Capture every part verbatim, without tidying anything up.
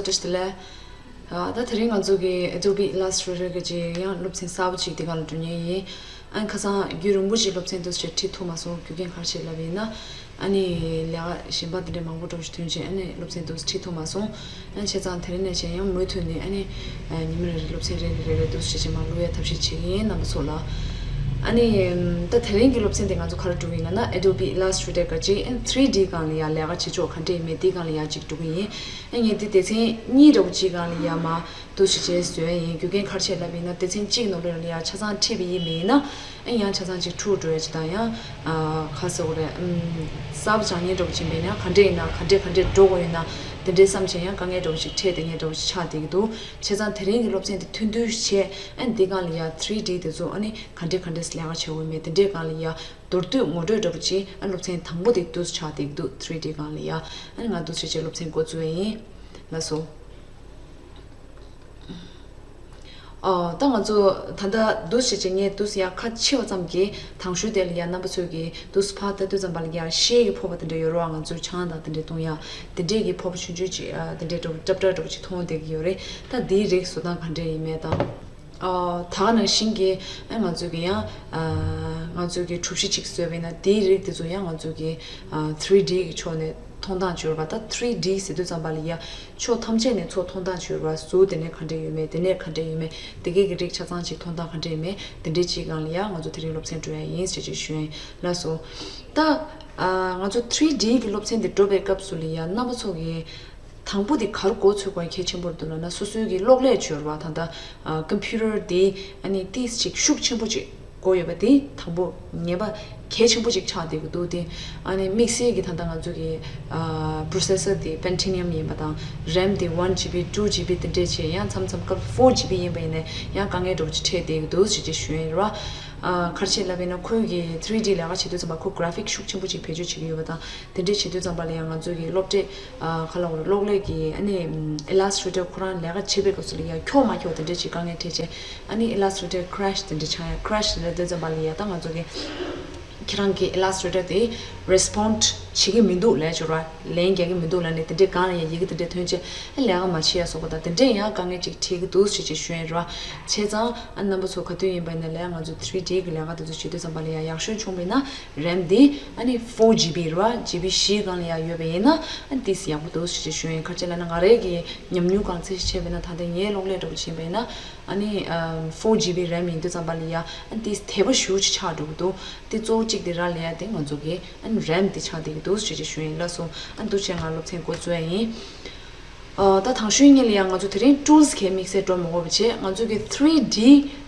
བཀྲ་ཤིས་བདེ་ལེགས། ཨ། ད་དེ་རིང་ང་ཚོ་གི་Adobe Illustrator གི་ཅིག་ཡང་སློབ་ཚན་གསར་པ་ཅིག་འདི་ག་ལ་འགྲོ་མཁན་ཡིན། ཨ། ཁ་སང་རྒྱུན་རིང་པོ་ཅིག་སློབ་ཚན་འདུག་ཅེས་ཁྲིད་ཐུབ་མ་སོང་། རྒྱུ་རྐྱེན་ག་རེ་བྱས་ལབ་ཡིན་ན། ཨ་ནི་ལས་ཀ་གཞན་པ་འདི་འདྲ་མང་པོ་འགྲོ་ཞིག་ཐོན་རྗེས་ཨ་ནི་སློབ་ཚན་འདུག་ཁྲིད་ཐུབ་མ་སོང་། ཨ་ནི་བྱས་ཙང་དེ་རིང་ནས་བྱས་ཡང་མུ་མཐུད་ནས་ཨ་ནི་ཉི་མ་རེ་རེ་སློབ་ཚན་རེ་རེ་རེ་རེ་འདུག་ཅེས་བྱས་མར་བླུག་ཡ་ཐབས་ཤེས་བྱེད་ཀྱི་ཡིན་རྣམ་པ་ཚོ་ལ། ཨ་ནི་ད་དེ་རིང་གི་སློབ་ཚན་འདི་ང་ཚོ་ག་རེ་འགྲོ་གི་ཡིན་ལབ་ན། Adobe Illustrator ག་ཅིག་ཨ་ནི་three D སྒང་ལ་ཡ་ལས་ཀ་བྱེད་ཕྱོགས་ག་འདྲ་ཡིན་མིན་འདི་སྒང་ལ་ཡ་ཅིག་འགྲོ་གི་ཡིན། ཨ། ངས་འདི་སྡེ་ཚན་གཉིས་འདྲ་པོ་གཅིག་སྒང་ལ་ཡ་མར་འདུག་ཞིག་བྱས་བཟོས་ཡིན། རྒྱུ་རྐྱེན་ག་རེ་བྱས་ལབ་ཡིན་ན། སྡེ་ཚན་གཅིག་ནང་ལོགས་ལ་ཡ་ཆ་ཚང་ཁྲིད་པ་ཡིན་མིན་ན། ཨ། ཡང་ཆ་ཚང་ཅིག་འཁྲུག་འགྲོ་ཡ་ཅིག་དང་། ཡང་ཨ་ག་ཟེར་དགོས་རེད། ཨམ། གསར་པ་སྦྱང་མཁན་འདྲ་པོ་ཅིག་ཡིན་པ་ཡིན་ན་ག་འདྲས་ཡིན་ན། ག་འདྲས་ག་འདྲས་འགྲོ་དགོས་ཡོད་ན། དེ་འདྲས་བསམ་བྱས་ཡང་དཀའ་ངལ་འདྲ་པོ་ཅིག་འཕྲད་བསྡད་མཁན་འདྲ་པོ་ཅིག་ཆགས་བསྡད་ཀྱི་འདུག་བྱས་ཙང་དེ་རིང་གི་སློབ་ཚན་འདི་ཐུང་ཐུང་བྱས། ཨ། འདི་སྒང་ལ་ཡ་three D དེ་ཚོ་ཨ་ནི་ག་འདྲས་ག་འདྲས་ལས་ཀ་བྱེད་དགོས་མེད་དེ་འདྲས་སྒང་ལ་ཡ་མདོར་བསྡུས་ངོ་སྤྲོད་འདྲ་པོ་ཅིག་ཨ་སློབ་ཚན་དང་པོ་དེ་འདུག་ཆགས་བསྡད་ཀྱི་འདུག three D སྒང་ལ་ཡ། ཨ་ནི་ང་འདུག་བྱས་བྱས་སློབ་ཚན་འགོ་བཙུགས་ཡ་ཡིན། ལགས་སོ། ཨོ། ད་ང་ཚོ་ད་ལྟ་འདུག་བྱས་བྱས་ངས་འདུག་ཡ་ཁ་ཕྱེ་བ་ཙམ་གྱིས་དང་ཤོས་དེ་ལ་ཡ་རྣམ་པ་ཚོས་ཀྱིས་འདུག་ཕར་ལྟ་དུས་ཙམ་པ་ལ་ཡ་ཤེལ་གྱི་ཕོར་པ་དེ་འདྲ་ཡོད་རེད་པ། ང་ཚོས་ཆང་དང་དེ་འདྲ་བཏུང་ཡ། དེ་འདྲས་ཀྱི་ཕོར་པ་ཆུང་ཆུང་ཅིག་ཨ། དེ་འདྲས་འདྲ་པོ་སྲབ་སྲབ་འདྲ་པོ་ཅིག་མཐོང་བསྡད་ཀྱི་ཡོད་རེད། ད་འདིའི་རིགས་བཟོ་སྟངས་ག་འདྲས་ཡིན་མིན་དང་། ཨོ། ད་ག་ནང་བཞིན་གྱི་ཨ་ང་ཚོས་ཀྱིས་ཡང་ཨ་ང་ཚོས་ཀྱིས་གྲུ་བཞི་ཅིག་བཟོས་པ་ཡིན་ན། དེའི་རིགས་དེ་ཚོ་ཡང་ང་ཚོས་ཀྱིས་ཨ་three D གི་ཕྱོགས་ནས་མཐོང་སྟངས་བྱོས་པ། ད་three D ཟེར་དུས་ཙམ་པ་ལ་ཡ་ཕྱོགས་ཐམས་ཅད་ནས་ཚུར་མཐོང་སྟངས་བྱོས་པ། གཟུགས་དེ་ནས་ག་འདྲས་ཡོད་མེད། དེ་ནས་ག་འདྲས་ཡོད་མེད། དེ་གས་ཀྱི་རིགས་ཆ་ཚང་ཅིག་མཐོང་སྟངས་ག་འདྲས་ཡོད་མེད། དེ་འདྲས་ཅིག་སྒང་ལ་ཡ་ང་ཚོ་དེ་རིང་སློབ་ཚན་འགྲོ་ཡ་ཡིན་ཟེར་ཅིག་ཞུ་ཡ་ཡིན། ལགས་སོ། ད་ཨ་ང་ཚོ་three D གི་སློབ་ཚན་འདི་འགྲོ་བའི་སྐབས་སུ་ལ་ཡ་རྣམ་པ་ཚོ་གིས་དང་པོ་དེ་ག་རེ་མགོ་ཚོད་དགོས་གལ་ཆེན་པོ་རེད་འདུག་ལབ་ན། སོ་སོའི་གི་གློག་ཀླད་བྱོས་ར་བ། ད་ལྟ་ཨ་ཀམ་པུ་ཊར་དེ་ཨ་ནི་ཏིས་ཅིག་ཤུགས་ཆེན་པོ་ཅིག་དགོས་ཡོད་པ་དེ་དང་པོ་ངེས་པ་གལ་ཆེན་པོ་ཅིག་ཆགས་བསྡད་ཀྱི་འདུག་དེ་ཨ་ནི་དམིགས་བསལ་གྱི་ད་ལྟ་ང་ཚོ་གི་ཨ་པོ་རོ་སེ་སར་དེ་པེན་ཊི་ཡམ་ཡིན་པ་དང་། རེམ་དེ་one G B two G B དེ་འདྲས་བྱས། ཡང་མཚམས་མཚམས་སྐབས་four G B ཡིན་པ་ཡིན་ནའི་ཡང་དཀའ་ངལ་འདྲ་པོ་ཅིག་འཕྲད་བསྡད་ཀྱི་འདུག་ཅེས་ཅིག་ཞུ་ཡ་ཡིན་ར་བ། ཨ་ག་རེ་བྱས་ལབ་ཡིན་ན། ཁོའི་གི་three D ལས་ཀ་བྱེད་དུས་ཙམ་པ་ཁོ་གྷ་ར་ཕིག་ཤུགས་ཆེན་པོ་ཅིག་བེད་སྤྱོད་བྱེད་ཀྱི་ཡོད་པ་དང་། དེ་འདྲས་བྱེད་དུས་ཙམ་པ་ལ་ཡང་ང་ཚོ་གི་སློབ་གྲྭའི་ཨ་ག་ལབ་དགོས་རེད། གློག་ཀླད་ཀྱི་ཨ་ནི་ཨིལ་ལས་ཊི་རེ་ཊར་ཁོ་རང་ལས་ཀ་བྱེད་པའི་སྐབས་སུ་ལ་ཡང་འཁྱོག་མ་འཁྱོག་དེ་འདྲས་ཅིག་དཀའ་ངལ་འཕྲད་བྱས། ཨ་ནི་ཨིལ་ལས་ཊི་རེ་ཊར་ཁེ་རེ་ཤི་དེ་འདྲས་ཆགས་ཡ། ཁེ་རེ་ཤི་ལབ་དུས་ཙམ་པ་ལ་ཡ་ད་ང་ཚོ་གི་ཁྱེད་རང་གི་ཨིལ་ལས་ཊི་རེ་ཊར་དེ་རེ་སི་པོན་ཌི་བྱེད་ཀྱི་མི་འདུག་ལབ་ཡ་ཅིག་ཡོད་ར་བ། ལན་རྒྱག་གི་མི་འདུག་ལབ་ནས་དེ་འདྲའི་སྒང་ལ་ཡ་ཡི་གེ་དེ་འདྲ་ཐོན་བྱས། ཨ་ལས་ཀ་མ་བྱེད་ཡ་སོགས་པ་དང་དེ་འདྲའི་ཡང་དཀའ་ངལ་ཅིག་འཕྲད་ཀྱི་འདུག་ཅེས་ཅིག་ཞུ་ཡ་ཡིན་ར་བ། བྱས་ཙང་ཨ་རྣམ་པ་ཚོ་ག་དུས་ཡིན་པ་ཡིན་ན་ལས་ང་ཚོ་three D གི་ལས་ཀ་དེ་ཚོ་བྱེད་དུས་ཙམ་པ་ལ་ཡ་ཡག་ཤོས་བྱུང་བ་ཡིན་ན་རེམ་དེ་ཨ་ནི་four G B ར་བ། ཇི་བི་བཞིའི་སྒང་ལ་ཡ་ཡོད་པ་ཡིན་ན་ཨ་ཏིས་ཡག་པོ་འདུག་ཅེས་ཅིག་ཞུ་ཡ་ཡིན། ག་རེ་བྱས་ལབ་ན་ང་རའི་གི་ཉམས་མྱོང་སྒང་ཚད་གཞི་བྱས་པ་ཡིན་ན། ད་ལྟ་ངའི་གློག་ཀླད་འདྲ་པོ་བྱས་པ་ཡིན་ན་ཨ་ནི་ཨམ་four G B རེམ་ཡིན་དུས་ཙམ་པ་ལ་ཡ་ཨ་ཏིས་དལ་པོ་ཞེ་པོ་ཅིག་ཆགས་འགྲོ་གི་འདུག་དེ་གཙོ་བོ་གཅིག་དེ་ར་ལ་ཡ་དེ་ང་ཚོ་གི་ཨ་ནི་རེམ་དེ་ཆགས་བསྡད་ཀྱི་འདུག་ཅེས་ཅིག་ཞུ་ཡ་ཡིན། ལགས་སོ། ཨ་འདུག་བྱས་ང་སློབ་ཚན་འགོ་བཙུགས་ཡ་ཡིན། ཨ་ད་དང་ཤོས་ཉིད་ལ་ཡ་ང་ཚོ་དེ་རིང་ཊུལ་སི་གི་དམིགས་བསལ་འགྲོ་མི་དགོས་པ་བྱས། ང་ཚོ་གི་three D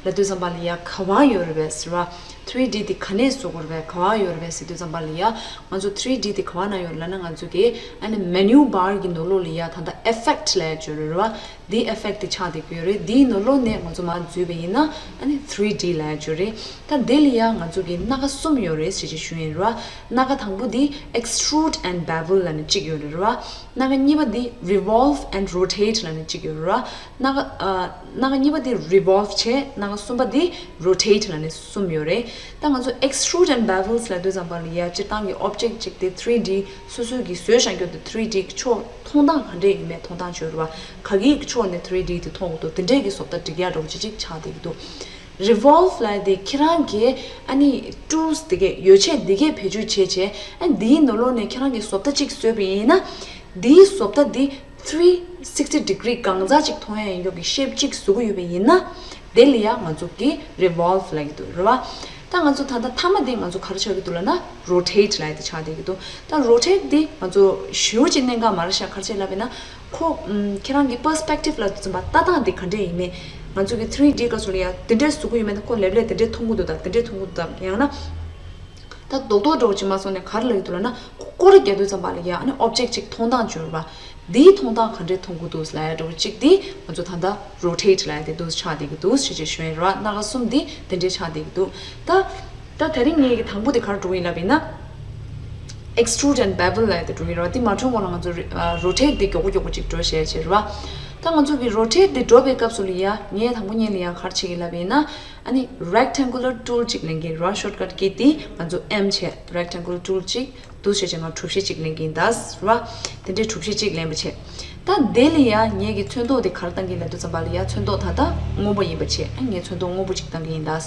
ལབ་དུས་ཙམ་པ་ལ་ཡ་ག་པར་ཡོད་རེད་པས་ཟེར་བ། three D དེ་ག་ནས་བཟོ་དགོས་རེད་པས། ག་པར་ཡོད་རེད་པས་ཟེར་དུས་ཙམ་པ་ལ་ཡ་ང་ཚོ་three D དེ་ག་པ་ན་ཡོད་རེད་ལབ་ན། ང་ཚོ་གི་ཨ་ནི་མེ་ནུ་བར་གི་ནང་ལོགས་ལ་ཡ་ད་ལྟ་ཨི་ཕེག་ཊི་ལབ་ཡ་ཅིག་ཡོད་རེད་པ། དེ་ཨི་ཕེག་ཊི་དེ་ཆགས་བསྡད་ཀྱི་ཡོད་རེད། དེའི་ནང་ལོགས་ནས་ང་ཚོ་མར་འཛུལ་བ་ཡིན་ན་ཨ་ནི་three D ལབ་ཡ་ཅིག་ཡོད་རེད། ད་དེ་ལ་ཡ་ང་ཚོ་གི་སྣ་ཁ་གསུམ་ཡོད་རེད་ཟེར་ཅིག་ཞུ་ཡ་ཡིན་ར་བ། སྣ་ཁ་དང་པོ་དེ་extrude and bevel ལབ་ནས་གཅིག་ཡོད་རེད་ར་བ། སྣ་ཁ་གཉིས་པ་དེ་revolve and rotate ལབ་ནས་གཅིག་ཡོད་རེད་ར་བ། སྣ་ཁ་ཨ་སྣ་ཁ་གཉིས་པ་དེ་revolve བྱས། སྣ་ཁ་གསུམ་པ་དེ་rotate ལབ་ནས་གསུམ་ཡོད་རེད། ད་ང་ཚོ་extrude and bevels ལབ་དུས་ཙམ་པ་ལ་ཡ་སྤྱིར་བཏང་གི་ཨོབ་ཇེག་ཊི་གཅིག་དེ་three D སོ་སོའི་གི་བཟོས་བཞག་རྒྱུ་དེ་three D གི་ཕྱོགས་མཐོང་སྟངས་ག་འདྲས་ཡིན་མིན་མཐོང་སྟངས་བྱོས་ར་བ། ག་གི་ཕྱོགས་ནས་three D དེ་མཐོང་གི་འདུག་དེ་འདྲས་ཀྱི་བཟོ་ལྟ་སྒྲིག་ཡ་འདྲ་པོ་ཅིག་ཅིག་ཆགས་བསྡད་ཀྱི་འདུག revolve ལབ་ཡ་དེ་ཁྱེད་རང་གི་ཨ་ནི་ཊུལ་སི་དེ་གས་ཡོ་བྱད་དེ་གས་བེད་སྤྱོད་བྱས་བྱས། ཨ་འདིའི་ནང་ལོགས་ནས་ཁྱེད་རང་གི་བཟོ་ལྟ་གཅིག་བཟོས་པ་ཡིན་ན། འདིའི་བཟོ་ལྟ་འདི་three sixty degree གང་ཟག་ཅིག་མཐོང་ཡ་ཡིན་མཁན་གྱི་ཤེབ་ཅིག་བཟོ་གི་ཡོད་པ་ཡིན་ན། དེ་ལ་ཡ་ང་ཚོ་གི་revolve ལབ་ཀྱི་འདུག་རེད་བ། ད་ང་ཚོ་ད་ལྟ་མཐའ་མ་དེ་ང་ཚོ་ག་རེ་ཆགས་ཀྱི་འདུག་ལབ་ན་rotate ལབ་ཡ་དེ་ཆགས་བསྡད་ཀྱི་འདུག་ད་rotate འདི་ང་ཚོ་ཞེ་པོ་ཅིག་གནད་འགག་མ་རེད་ཤག་ག་རེ་བྱས་ལབ་ཡིན་ན། ཁོ་ཨམ་ཁྱེད་རང་གི་པར་སི་པེག་ཊིབ་ལ་འཛིན་པ་ལྟ་སྟངས་དེ་ག་འདྲས་ཡིན་མིན། ང་ཚོ་གི་three D སྐབས་སུ་ལ་ཡ་དེ་འདྲས་བཟོ་གི་ཡོད་མེད་ན། ཁོ་ལེབ་ལེབ་དེ་འདྲས་མཐོང་གི་འདུག་དང་དེ་འདྲས་མཐོང་གི་འདུག་དང་། ཡང་ན། ད་རྡོག་རྡོག་འདྲ་པོ་ཅིག་མ་སོང་ནས་ག་རེ་ལབ་ཀྱི་འདུག་ལབ་ན། ཁོ་སྐོར་ར་རྒྱག་དུས་ཙམ་པ་ལ་ཡ་ཨ་ནི་ཨོབ་ཇེག་ཊི་ཅིག་མཐོང་སྟངས་བྱོས་ར་བ། འདིའི་མཐོང་སྟངས་ག་འདྲས་མཐོང་གི་འདུག་ལབ་ཡ་འདྲ་པོ་ཅིག་འདི་ང་ཚོ་ད་ལྟ་rotate ལབ་ཡ་དེ་འདུག་ཆགས་བསྡད་ཀྱི་འདུག་ཞེས་ཅིག་ཞུ་ཡ་ར་བ། སྣ་ཁ་གསུམ་འདི་དེ་འདྲས་ཆགས་བསྡད་ཀྱི་འདུག་ད་ད་དེ་རིང་ངེད་ཀྱི་དང་པོ་དེ་ག་རེ་འགྲོ་གི་ཡིན་ལབ་ཡིན་ན། extrude and bevel ལབ་ཡ་དེ་འགྲོ་གི་ར་བ། འདི་མ་འགྲོ་གོང་ལ་ང་ཚོ་རི་ཨ་rotate འདི་མགྱོགས་པོ་མགྱོགས་པོ་ཅིག་འགྲོ་བྱས་བྱས་ར་བ། ད་ང་ཚོ་གི་rotate འདི་འགྲོ་བའི་སྐབས་སུ་ལ་ཡ་ངས་དང་པོ་ཉིད་ལ་ཡ་ག་རེ་བྱེད་ཀྱི་ལབ་ཡིན་ན། ཨ་ནི་rectangular tool ཅིག་ལེན་གྱི་ར། ཤོཊ་ཀཊ་ཀི་འདི་ང་ཚོ་M བྱས། rectangular tool ཅིག་འདུག་བྱས་བྱས་ང་གྲུ་བཞི་ཅིག་ལེན་གྱི་ཡིན་ད་ར། དེ་འདྲའི་གྲུ་བཞི་ཅིག་ལེན་པ་བྱས། ད་ ད་དེ་ལ་ཡ་ངེད་ཀྱི་ཚོན་མདོག་དེ་ག་རེ་བཏང་གི་ལབ་དུས་ཙམ་པ་ལ་ཡ་ཚོན་མདོག་ད་ལྟ་སྔོན་པོ་ཡིན་པ་བྱས། ཨ་ངས་ཚོན་མདོག་སྔོན་པོ་ཅིག་བཏང་གི་ཡིན་ད།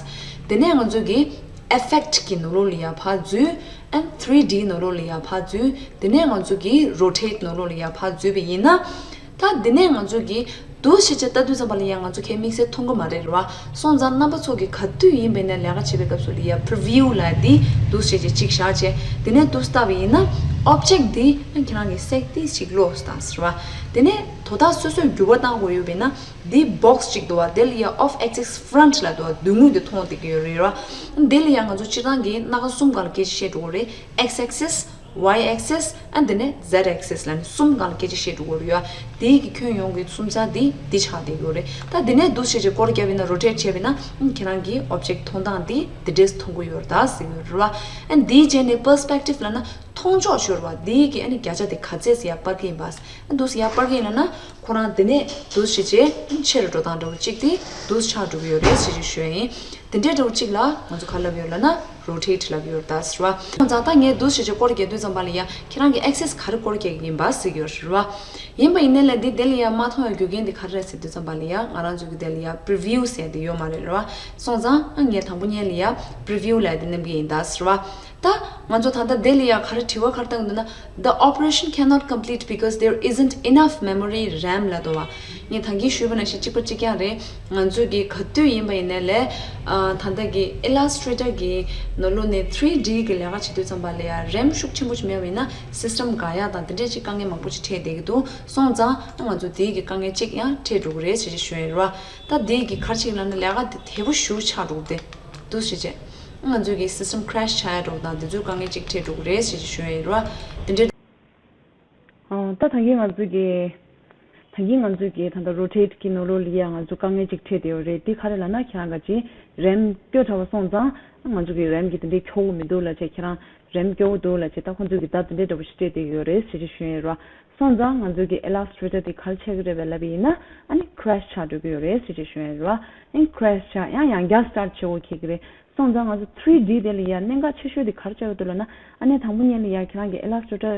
དེ་ནས་ང་ཚོ་གི་effect གི་ནང་ལོགས་ལ་ཡ་ཕར་འཛུལ། ཨ་three D ནང་ལོགས་ལ་ཡ་ཕར་འཛུལ། དེ་ནས་ང་ཚོ་གི་rotate ནང་ལོགས་ལ་ཡ་ཕར་འཛུལ་བ་ཡིན་ན། ད་དེ་ནས་ང་ཚོ་གི་འདུག་སེ་བྱས་བལྟ་དུས་ཙམ་པ་ལ་ཡ་ང་ཚོ་གའི་དམིགས་བསལ་མཐོང་གི་མ་རེད་རེད་བ། སོང་ཙང་རྣམ་པ་ཚོ་གི་ག་དུས་ཡིན་པ་ཡིན་ན་ལས་ཀ་བྱེད་པའི་སྐབས་སུ་ལ་ཡ་preview ལབ་ཡ་འདི་འདུག་སེ་བྱས་ཅིག་བཞག་བྱས། དེ་ནས་འདུག་སེ་བལྟ་བ་ཡིན་ན་object འདི་ཁྱེད་རང་གི་གསེག་ཏིས་ཅིག་ལོག་སྟངས་རེད་བ། དེ་ནས་དོ་བདག་སོ་སོས་འགྱུར་བ་བཏང་དགོས་ཡོད་པ་ཡིན་ན། འདི་box གཅིག་འདུག་བ། དེ་ལ་ཡ་off axis front ལབ་འདུག་བ། མདུན་ངོས་དེ་མཐོང་བསྡད་ཀྱི་ཡོད་རེད་བ། དེ་ལ་ཡ་ང་ཚོ་སྤྱིར་བཏང་གི་སྣ་ཁ་གསུམ་སྒང་ལ་སྐད་ཆ་བཤད་འགྲོ་གི་རེད། X axis, Y axis, and དེ་ནས་Z axis ལབ་ནས་གསུམ་སྒང་ལ་སྐད་ཆ་བཤད་འགྲོ་གི་ཡོད་རེད་བ། དེའི་གི་ཁྱོན་ཡོངས་ཀྱི་གསུམ་ཆ་འདི་འདི་ཆགས་བསྡད་ཀྱི་ཡོད་རེད། ད་དེ་ནས་འདུག་སེ་བྱས་བྱས་སྐོར་བརྒྱབ་པ་ཡིན་ན། rotate བྱས་པ་ཡིན་ན། ཁྱེད་རང་གི་object མཐོང་སྟངས་འདི་འདི་འདྲས་མཐོང་གི་ཡོད་རེད་ད་ཟེར་གྱི་ཡོད་རེད་བ། and འདིའི་རྗེས་ནས་perspective ལབ་ན་མཐོང་ཕྱོགས་ཤོར་བ། འདིའི་གི་ཨ་ནི་བརྒྱ་ཆ་དེ་ག་ཚད་ཟེར་ཡ་སྤར་གྱི་ཡིན་པ། འདུག་སེ་ཡར་སྤར་གྱི་ཡིན་ལབ་ན། ཁོ་རང་དེ་ནས་འདུག་སེ་བྱས་ཆེ་རུ་འགྲོ་སྟངས་འདྲ་བོ་གཅིག་དེ་འདུག་སེ་ཆགས་འགྲོ་གི་ཡོད་རེད་ཟེར་ཞུ་ཡ་ཡིན། དེ་འདྲའི་འདྲ་བོ་གཅིག་ལ་ང་ཚོ་ག་ལབ་ཡོད་ལབ་ན་rotate ལབ་ཡོད་ད་ཟེར་བ། ཁོང་ཚང་ད་ངས་འདུག་སེ་བྱས་སྐོར་རྒྱག་དུས་ཙམ་པ་ལ་ཡ་ཁྱེད་རང་གི་axis ག་རེ་སྐོར་རྒྱག་གི་ཡིན་པ་ཟེར་གྱི་ཡོད་རེད་བ། ཡིན་པ་ཡིན་ནའི་ལས་འདི་དེ་ལ་ཡ་མ་མཐོང་བའི་རྒྱུ་རྐྱེན་དེ་ག་རེ་རེད་ཟེར་དུས་ཙམ་པ་ལ་ཡ་ང་རང་ཚོ་གི་དེ་ལ་ཡ་preview ཟེར་དེ་ཡོད་མ་རེད་རེད་བ། སོང་ཙང་ངས་དང་པོ་ཉིད་ལ་ཡ་preview ལབ་དེ་མནན་གྱི་ཡིན་ད་ཟེར་བ། ད་ང་ཚོ་ད་ལྟ་དེ་ལ་ཡ་ག་རེ་དྲི་བ་ག་རེ་བཏང་གི་འདུག་ན། The operation cannot complete because there isn't enough memory RAM ལབ་འདུག་བ། ངས་ད་གིན་ཞུས་པ་ནང་བཞིན་གཅིག་པ་གཅིག་རྐྱང་རེད། ང་ཚོས་ཀྱི་ག་དུས་ཡིན་པ་ཡིན་ནའི་ལས། ཨ་ད་ལྟ་གི་Illustrator གི་ནང་ལོགས་ནས་three D གི་ལས་ཀ་བྱེད་དུས་ཙམ་པ་ལ་ཡ་RAM ཤུགས་ཆེན་པོ་ཞིག་མེད་པ་ཡིན་ན་system འགག་ཡག་དང་དེ་འདྲས་ཅིག་དཀའ་ངལ་མང་པོ་ཞིག་འཕྲད་བསྡད་ཀྱི་འདུག་སོང་ཙང་ང་ཚོ་དེའི་གི་དཀའ་ངལ་གཅིག་ཡང་འཕྲད་འགྲོ་གི་རེད་ཟེར་ཅིག་ཞུ་ཡ་ཡིན་ར། ད་དེའི་གི་ག་རེ་ཅིག་ལབ་ན་ལས་ཀ་དེ་དལ་པོ་ཞེ་པོ་ཆགས་འགྲོ་གི་དེ། འདུག་སེ་བྱས། ང་ཚོའི་གི་system crash ཆགས་ཡ་འདྲ་བོ་དང་དེ་ཚོའི་དཀའ་ངལ་ཅིག་འཕྲད་འགྲོ་གི་རེད་ཟེར་ཅིག་ཞུ་ཡ་ཡིན་ར། དེ་འདྲའི། ཨ་ད་ད་གིན་ང་ཚོའི་གི་ད་གིན་ང་ཚོའི་གི་ད་ལྟ་rotate གི་ནང་ལོགས་ལ་ཡ་ང་ཚོ་དཀའ་ངལ་ཅིག་འཕྲད་བསྡད་ཡོད་རེད། དེ་ག་རེ་ལབ་ན་ཁྱེད་རང་ག་ཅིག་RAM སྐྱོ་དྲགས་པ་སོང་ཙང་ང་ཚོ་གི་RAM གི་དེ་འདྲའི་ཁྱོག་གི་མི་འདུག་ལབ་བྱས། ཁྱེད་རང་RAM སྐྱོ་བོ་འདུག་ལབ་བྱས། ད་ཁོང་ཚོའི་གི་ད་དེ་འདྲའི་འདྲ་བོ་ཞིག་སྤྲད་བསྡད་ཡོད་རེད་ཟེར་ཅིག་ཞུ་ཡ་ཡིན་ར། སོང་ཙང་ང་ཚོའི་གི་Illustrator དེ་ག་རེ་ཆགས་ཀྱི་རེད་པས་ལབ་པ་ཡིན་ན། ཨ་ནི་crash ཆགས་འགྲོ་གི་ཡོད་རེད་ཟེར་ཅིག་ཞུ་ཡ་ཡིན་ར། ཨ་ནི་crash ཆགས་ཡང་ཡང་བསྐྱར་start བྱེད་དགོས་ཁེལ་གི་རེད། སོང་ཙང་ང་ཚོ་three D དེ་ལ་ཡ་གནད་འགག་ཆེ་ཤོས་དེ་ག་རེ་ཆགས་ཀྱི་འདུག་ལབ་ན། ཨ་ནི་དང་པོ་ཉིད་ལ་ཡ་ཁྱེད་རང་གི་Illustrator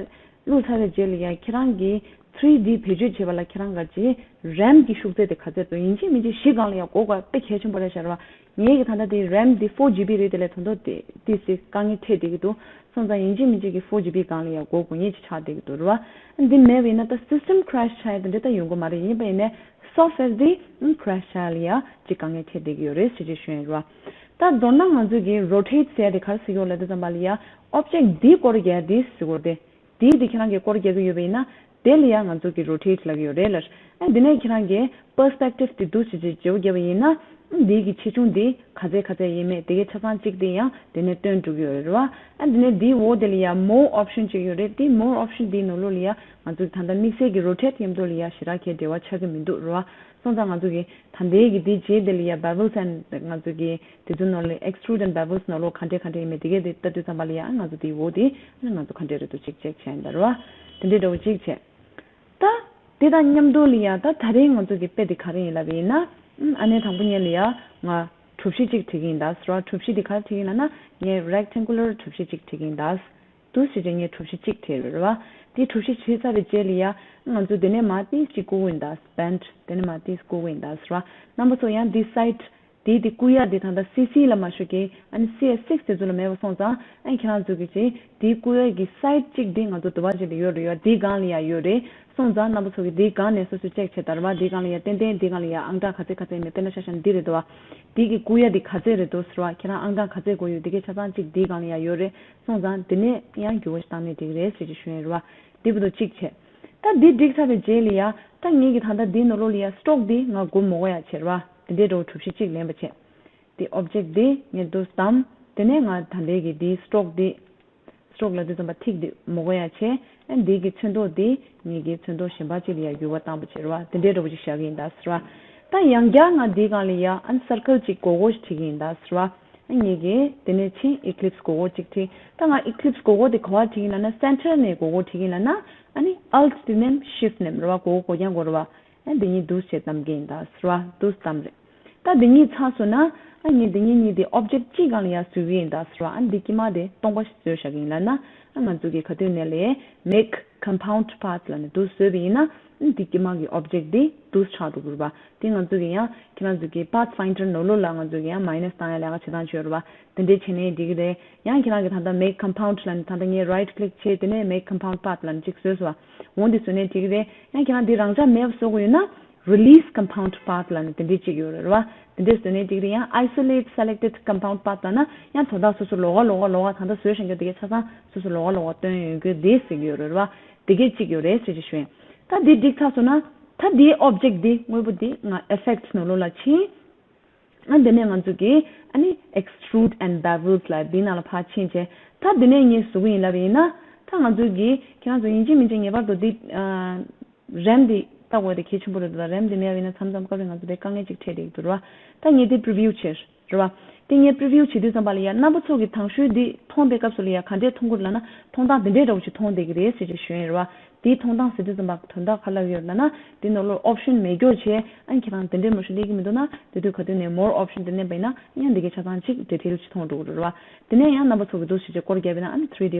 བླུགས་ཚར་བའི་རྗེས་ལ་ཡ་ཁྱེད་རང་གི་three D བེད་སྤྱོད་བྱེད་པ་ལ་ཁྱེད་རང་ག་ཅིག་RAM གི་ཤུགས་ཚད་དེ་ག་ཚད་འདུག་ཡིན་གཅིག་མིན་གཅིག་གཞི་སྒང་ལ་ཡ་དགོས་དགོས་དཔེ་གལ་ཆེན་པོ་རེད་ཤག་ར་བ། ངའི་གི་ད་ལྟ་དེ་RAM དེ་four GB རེད། དེ་ལས་ད་དུང་དེ་ཏོག་ཙམ་དཀའ་ངལ་འཕྲད་བསྡད་ཀྱི་འདུག་སོང་ཙང་ཡིན་གཅིག་མིན་གཅིག་གི་four GB སྒང་ལ་ཡ་དགོས་དགོས་ངེས་ཅིག་ཆགས་བསྡད་ཀྱི་འདུག་ར་བ། འདི་མེད་པ་ཡིན་ན་ད་system crash ཆགས་ཡ་དེ་འདྲ་ད་ཡོང་གི་མ་རེད། ཡིན་པ་ཡིན་ནའི་software དེ་crash ཆགས་ཡ་ལ་ཡ་ཅིག་དཀའ་ངལ་འཕྲད་བསྡད་ཀྱི་ཡོད་རེད་ཟེར་ཅིག་ཞུ་ཡ་ཡིན་ར་བ། ད་མདོར་ན་ང་ཚོས་ཀྱི་rotate ཟེར་ཡ་དེ་ག་རེ་ཟེར་གྱི་ཡོད་ལབ་དུས་ཙམ་པ་ལ་ཡ་object འདི་སྐོར་རྒྱག་ཡ་དེ་ཟེར་གྱི་ཡོད་རེད། དེ་དེ་ཁྱེད་རང་གིས་སྐོར་རྒྱག་གི་ཡོད་པ་ཡིན་ན། དེ་ལ་ཡང་ང་ཚོ་གི་rotate ལབ་ཀྱི་ཡོད་རེད་ལ། ཨ་འདི་ནས་ཁྱེད་རང་གིས་perspective དེ་འདུག་སེ་བྱས་བརྗེ་པོ་བརྒྱབ་པ་ཡིན་ན། ཨ་འདི་གི་ཆེ་ཆུང་དེ་ག་ཚད་ག་ཚད་ཡིན་མེད་དེ་གའི་ཆ་ཚང་གཅིག་དེ་ཡང་དེ་ནས་སྟོན་འགྲོ་གི་ཡོད་རེད་བ། ཨ་འདི་ནས་དེའི་འོག་དེ་ལ་ཡང་more option གཅིག་ཡོད་རེད། དེ་more option དེའི་ནང་ལོགས་ལ་ཡང་ང་ཚོ་གི་ད་ལྟ་དམིགས་བསལ་གྱི་rotate མཉམ་དུ་ལ་ཡང་ཞེ་དྲག་གི་འབྲེལ་བ་ཆགས་ཀྱི་མི་འདུག་རེད་བ། སོང་ཙང་ང་ཚོ་གི་ད་ལྟའི་གི་དེའི་རྗེས་དེ་ལ་ཡ་bevels and ང་ཚོ་གི་དེ་ཚོ་ནང་ལ་extrude and bevels ནང་ལོགས་ག་འདྲས་ག་འདྲས་ཡིན་མིན་དེ་གས་དེ་ལྟ་དུས་ཙམ་པ་ལ་ཡ་ང་ཚོ་དེའི་འོག་དེ་ང་ཚོ་ག་འདྲས་རེད་འདུག་ཅིག་check བྱས་ཡིན་ད་རེད་བ། དེ་འདྲས་འདྲ་བོ་ཅིག་བྱས། ད་དེ་དང་མཉམ་དུ་ལ་ཡ་ད་ད་རེས་ང་ཚོ་གི་དཔེ་དེ་ག་རེ་ཡིན་ལབ་པ་ཡིན་ན། ཨ་ནི་དང་པོ་ཉིད་ལ་ཡ་ང་གྲུ་བཞི་ཅིག་བྲིས་ཀྱི་ཡིན་ད་ཟེར་བ། གྲུ་བཞི་དེ་ག་རེ་བྲིས་ཀྱི་ཡིན་ལབ་ན་ངས་rectangular གྲུ་བཞི་ཅིག་བྲིས་ཀྱི་ཡིན་ད། འདུག་སེ་བྱས་ངས་གྲུ་བཞི་གཅིག་བྲིས་རེད་བ། དེ་གྲུ་བཞི་བྲིས་ཚར་བའི་རྗེས་ལ་ཡ། ང་ཚོ་དེ་ནས་མར་ཏིས་གཅིག་བསྐུར་གྱི་ཡིན་ད། bend དེ་ནས་མར་ཏིས་བསྐུར་གྱི་ཡིན་ད་ཟེར་བ། རྣམ་པ་ཚོ་ཡང་འདི་side དེ་དེ་བསྐུར་ཡ་དེ་ད་ལྟ་C C ལ་མ་ཞུགས་ཀྱི་ཨ་ནི་C S six དེ་ཚོ་ལ་མེད་པ་སོང་ཙང་ཨ་ནི་ཁྱེད་རང་ཚོ་གི་ཅིག་དེ་བསྐུར་ཡ་གི་side གཅིག་དེ་ང་ཚོ་དུ་བ་ཅིག་ལ་ཡོད་རེད་ཡ། དེའི་སྒང་ལ་ཡ་ཡོད་རེད། སོང་ཙང་རྣམ་པ་ཚོ་གི་དེའི་སྒང་ནས་སོ་སོས་check བྱེད་ད་རེད་བ། དེའི་སྒང་ལ་ཡ་ཏན་ཏན་དེའི་སྒང་ལ་ཡ་ཨང་གྲངས་ག་ཚད་ག་ཚད་ཡིན་མིན་དཔེར་ན་ཆ་བཞག་ན་འདི་རེད་འདུག་བ། དེ་གི་བསྐུར་ཡ་དེ་ག་ཚད་རེད་འདུག་ཟེར་བ། ཁྱེད་རང་ཨང་གྲངས་ག་ཚད་དགོས་ཡོད་དེ་གའི་ཆ་ཚང་གཅིག་དེའི་སྒང་ལ་ཡ་ཡོད་རེད། སོང་ཙང་དེ་ནས་ཡང་འགྱུར་བ་ཞིག་བཏང་ནས་འགྲིག་རེད་ཟེར་གྱི་ཞུ་ཡ་རེད་བ། འདི་བར་དུ་གཅིག་བྱས། ད་འདི་འགྲིག་ཚར་བའི་རྗེས་ལ་ཡ། ད་ངེད་ཀྱི་ད་ལྟ་འདིའི་ནང་ལོགས་ལ་ཡ་stroke འདི་ང་སྒོར་མོ་གོ་ཡ་བྱེད་རེད་བ། དེ་འདྲའི་འདྲ་བོ་གྲུ་བཞི་གཅིག་ལེན་པ་བྱེད། དེ་object འདི་ངས་འདུག་བདམས། དེ་ནས་ང་ད་ལྟའི་གི་འདིའི་stroke འདི། stroke ལབ་དུས་ཙམ་པ་ཐིག་འདི་མོ་གོ་ཡ་བྱས། ཨ་འདི་གི་ཚོན་མདོག་འདི་ངེད་ཀྱི་ཚོན་མདོག་གཞན་པ་གཅིག་ལ་ཡ་འགྱུར་བ་བཏང་པ་བྱེད་རེད་བ། དེ་འདྲའི་འདྲ་བོ་ཅིག་བཞག་གི་ཡིན་ད་ཟེར་བ། ད་ཡང་བསྐྱར་ང་འདིའི་སྒང་ལ་ཡ་ཨ་circle གཅིག་སྒོར་སྒོར་ཞིག་བྲིས་ཀྱི་ཡིན་ད་ཟེར་བ། ཨ་ངེད་ཀྱི་དེ་ནས་ཕྱིན་ellipse སྒོར་སྒོར་གཅིག་བྲིས། ད་ང་ellipse སྒོར་སྒོར་དེ་ག་བ་བྲིས་ཀྱི་ཡིན་ལབ་ན་center ནས་སྒོར་སྒོར་བྲིས་ཀྱི་ཡིན་ལབ་ན། ཨ་ནི་alt དེ་ནས་shift ནས་རེད་བ། སྒོར་སྒོར་སྒོར་རྐྱང་སྒོར་རེད་བ། ཨ་འདི་གཉིས་འདུག་སེ་བདམས་ཀྱི་ཡིན་ད་ཟེར་བ། འདུག་སེ་བདམས་རེད། ད་འདི་གཉིས་ཚར་སོང་ན། ཨ་ངས་འདི་གཉིས་གཉིས་དེ་object གཅིག་སྒང་ལ་ཡར་བཟོ་གི་ཡིན་ད་ཟེར་བ། ཨ་འདི་དཀྱིལ་མ་དེ་སྟོང་པ་ཞིག་བཟོས་བཞག་གི་ཡིན་ལབ་ན། ཨ་ང་ཚོ་གི་ག་དུས་ནས་ལས་make compound path ལབ་ནས་འདུག་བཟོས་པ་ཡིན་ན། འདི་དཀྱིལ་མ་གི་ཨོབ་ཇེག་འདི་འདུག་ཆགས་འགྲོ་གི་རེད་པ། དེ་ང་ཚོ་གི་ཡང་ཁྱེད་རང་ཚོ་གི་Pathfinder ནོར་ལུག་ལ་ང་ཚོ་གི་ཡང་མའི་ནས་བཏང་ཡ་ལས་ཀ་བྱེད་སྟངས་བྱོས་རེད་པ། དེ་འདྲས་བྱས་ནས་འགྲིག་གི་རེད། ཡང་ཁྱེད་རང་གི་ད་ལྟ་make compound ལབ་ནས་ད་ལྟ་ངས་right click བྱས། དེ་ནས་make compound path ལབ་ནས་གཅིག་བཟོས་སོང་བ། འོ་འདི་བཟོས་ནས་འགྲིག་གི་རེད། ཡང་ཁྱེད་རང་འདི་རང་འཇགས་མེད་པ་བཟོ་དགོས་ཡོད་ན། Release compound path ལབ་ནས་དེ་འདྲས་གཅིག་ཡོད་རེད་པ། དེ་འདྲས་བཟོས་ནས་འགྲིག་གི་རེད། ཡང་isolate selected compound path ལབ་ན་ཡང་དོན་དག་སོ་སོ་ལོགས་ཀ་ལོགས་ཀ་ལོགས་ཀ་ད་ལྟ་བཟོས་བཞག་རྒྱུ་དེ་གའི་ཆ་ཚང་སོ་སོ་ལོགས་ཀ་ལོགས་ཀ་སྟོན་ཡོང་རྒྱུ་དེ་ཟེར་གྱི་ཡོད་རེད་པ། དེ་གའི་གཅིག་ཡོད་རེད་ཟེར་གྱི་ཞུ་ཡིན། ད་འདི་འགྲིག་ཚར་སོང་ན། ད་འདིའི་ཨོབ་ཇེག་འདི་དངོས་པོ་འདི་ང་effect ནོར་ལུག་ལ་ཕྱིན། ཨ་འདི་ནས་ང་ཚོ་གིས་ཨ་ནི་extrude and bevels ལབ་འདི་ནང་ལ་ཕར་ཕྱིན་བྱས། ད་འདི་ནས་ངས་བཟོ་གི་ཡིན་ལབ་པ་ཡིན་ན། ད་ང་ཚོ་གིས་ཁྱེད་རང་ཚོ་ཡིན་གཅིག་མིན་གཅིག་ངེས་པར་དུ་འདི་ཨ་རེམ་འདི་ལྟ་དགོས་དེ་གལ་ཆེན་པོ་རེད་འདུག་ད། རེམ་འདི་མེད་པ་ཡིན་ན་མཚམས་མཚམས་སྐབས་རེ་ང་ཚོ་དེ་དཀའ་ངལ་ཅིག་འཕྲད་བསྡད་ཀྱི་འདུག་རེད་པ། ད་ངས་འདི་preview བྱས། རེད་པ། དེ་ངས་preview བྱེད་དུས་ཙམ་པ་ལ་ཡ་རྣམ་པ་ཚོ་གི་དང་ཤོས་འདི་མཐོང་པའི་སྐབས་སུ་ལ་ཡ་ག་འདྲས་མཐོང་གི་རེད་ལབ་ན། མཐོང་སྟངས་འདི་འདྲས་འདྲ་བོ་ཞིག་མཐོང་བསྡད་ཀྱི་རེད་ཟེར་ཅིག་ཞུ་ཡིན། རེད་པ། དེའི་མཐོང་སྟངས་ཟེར་དུས་ཙམ་པ་དོན་དག་ག་ལབ་ཡོད་ལབ་ན། འདི་ནང་ལོགས་option མེད་སྐྱོར་བྱས། ཨ་ཁྱེད་རང་དེ་འདྲས་མ་ཞིག་སླེབས་ཀྱི་མི་འདུག་ན། དེ་དུས་ག་དུས་ནས་more option དེ་མནན་པ་ཡིན་ན་ཡང་འདི་གའི་ཆ་ཚང་གཅིག་detail ཞིག་མཐོང་འགྲོ་གི་རེད། རེད་པ། དེ་ནས་ཡང་རྣམ་པ་ཚོ་གི་འདུག་ཟེར་ཅིག་སྐོར་བརྒྱབ་པ་ཡིན་ན། ཨ་ནི་three D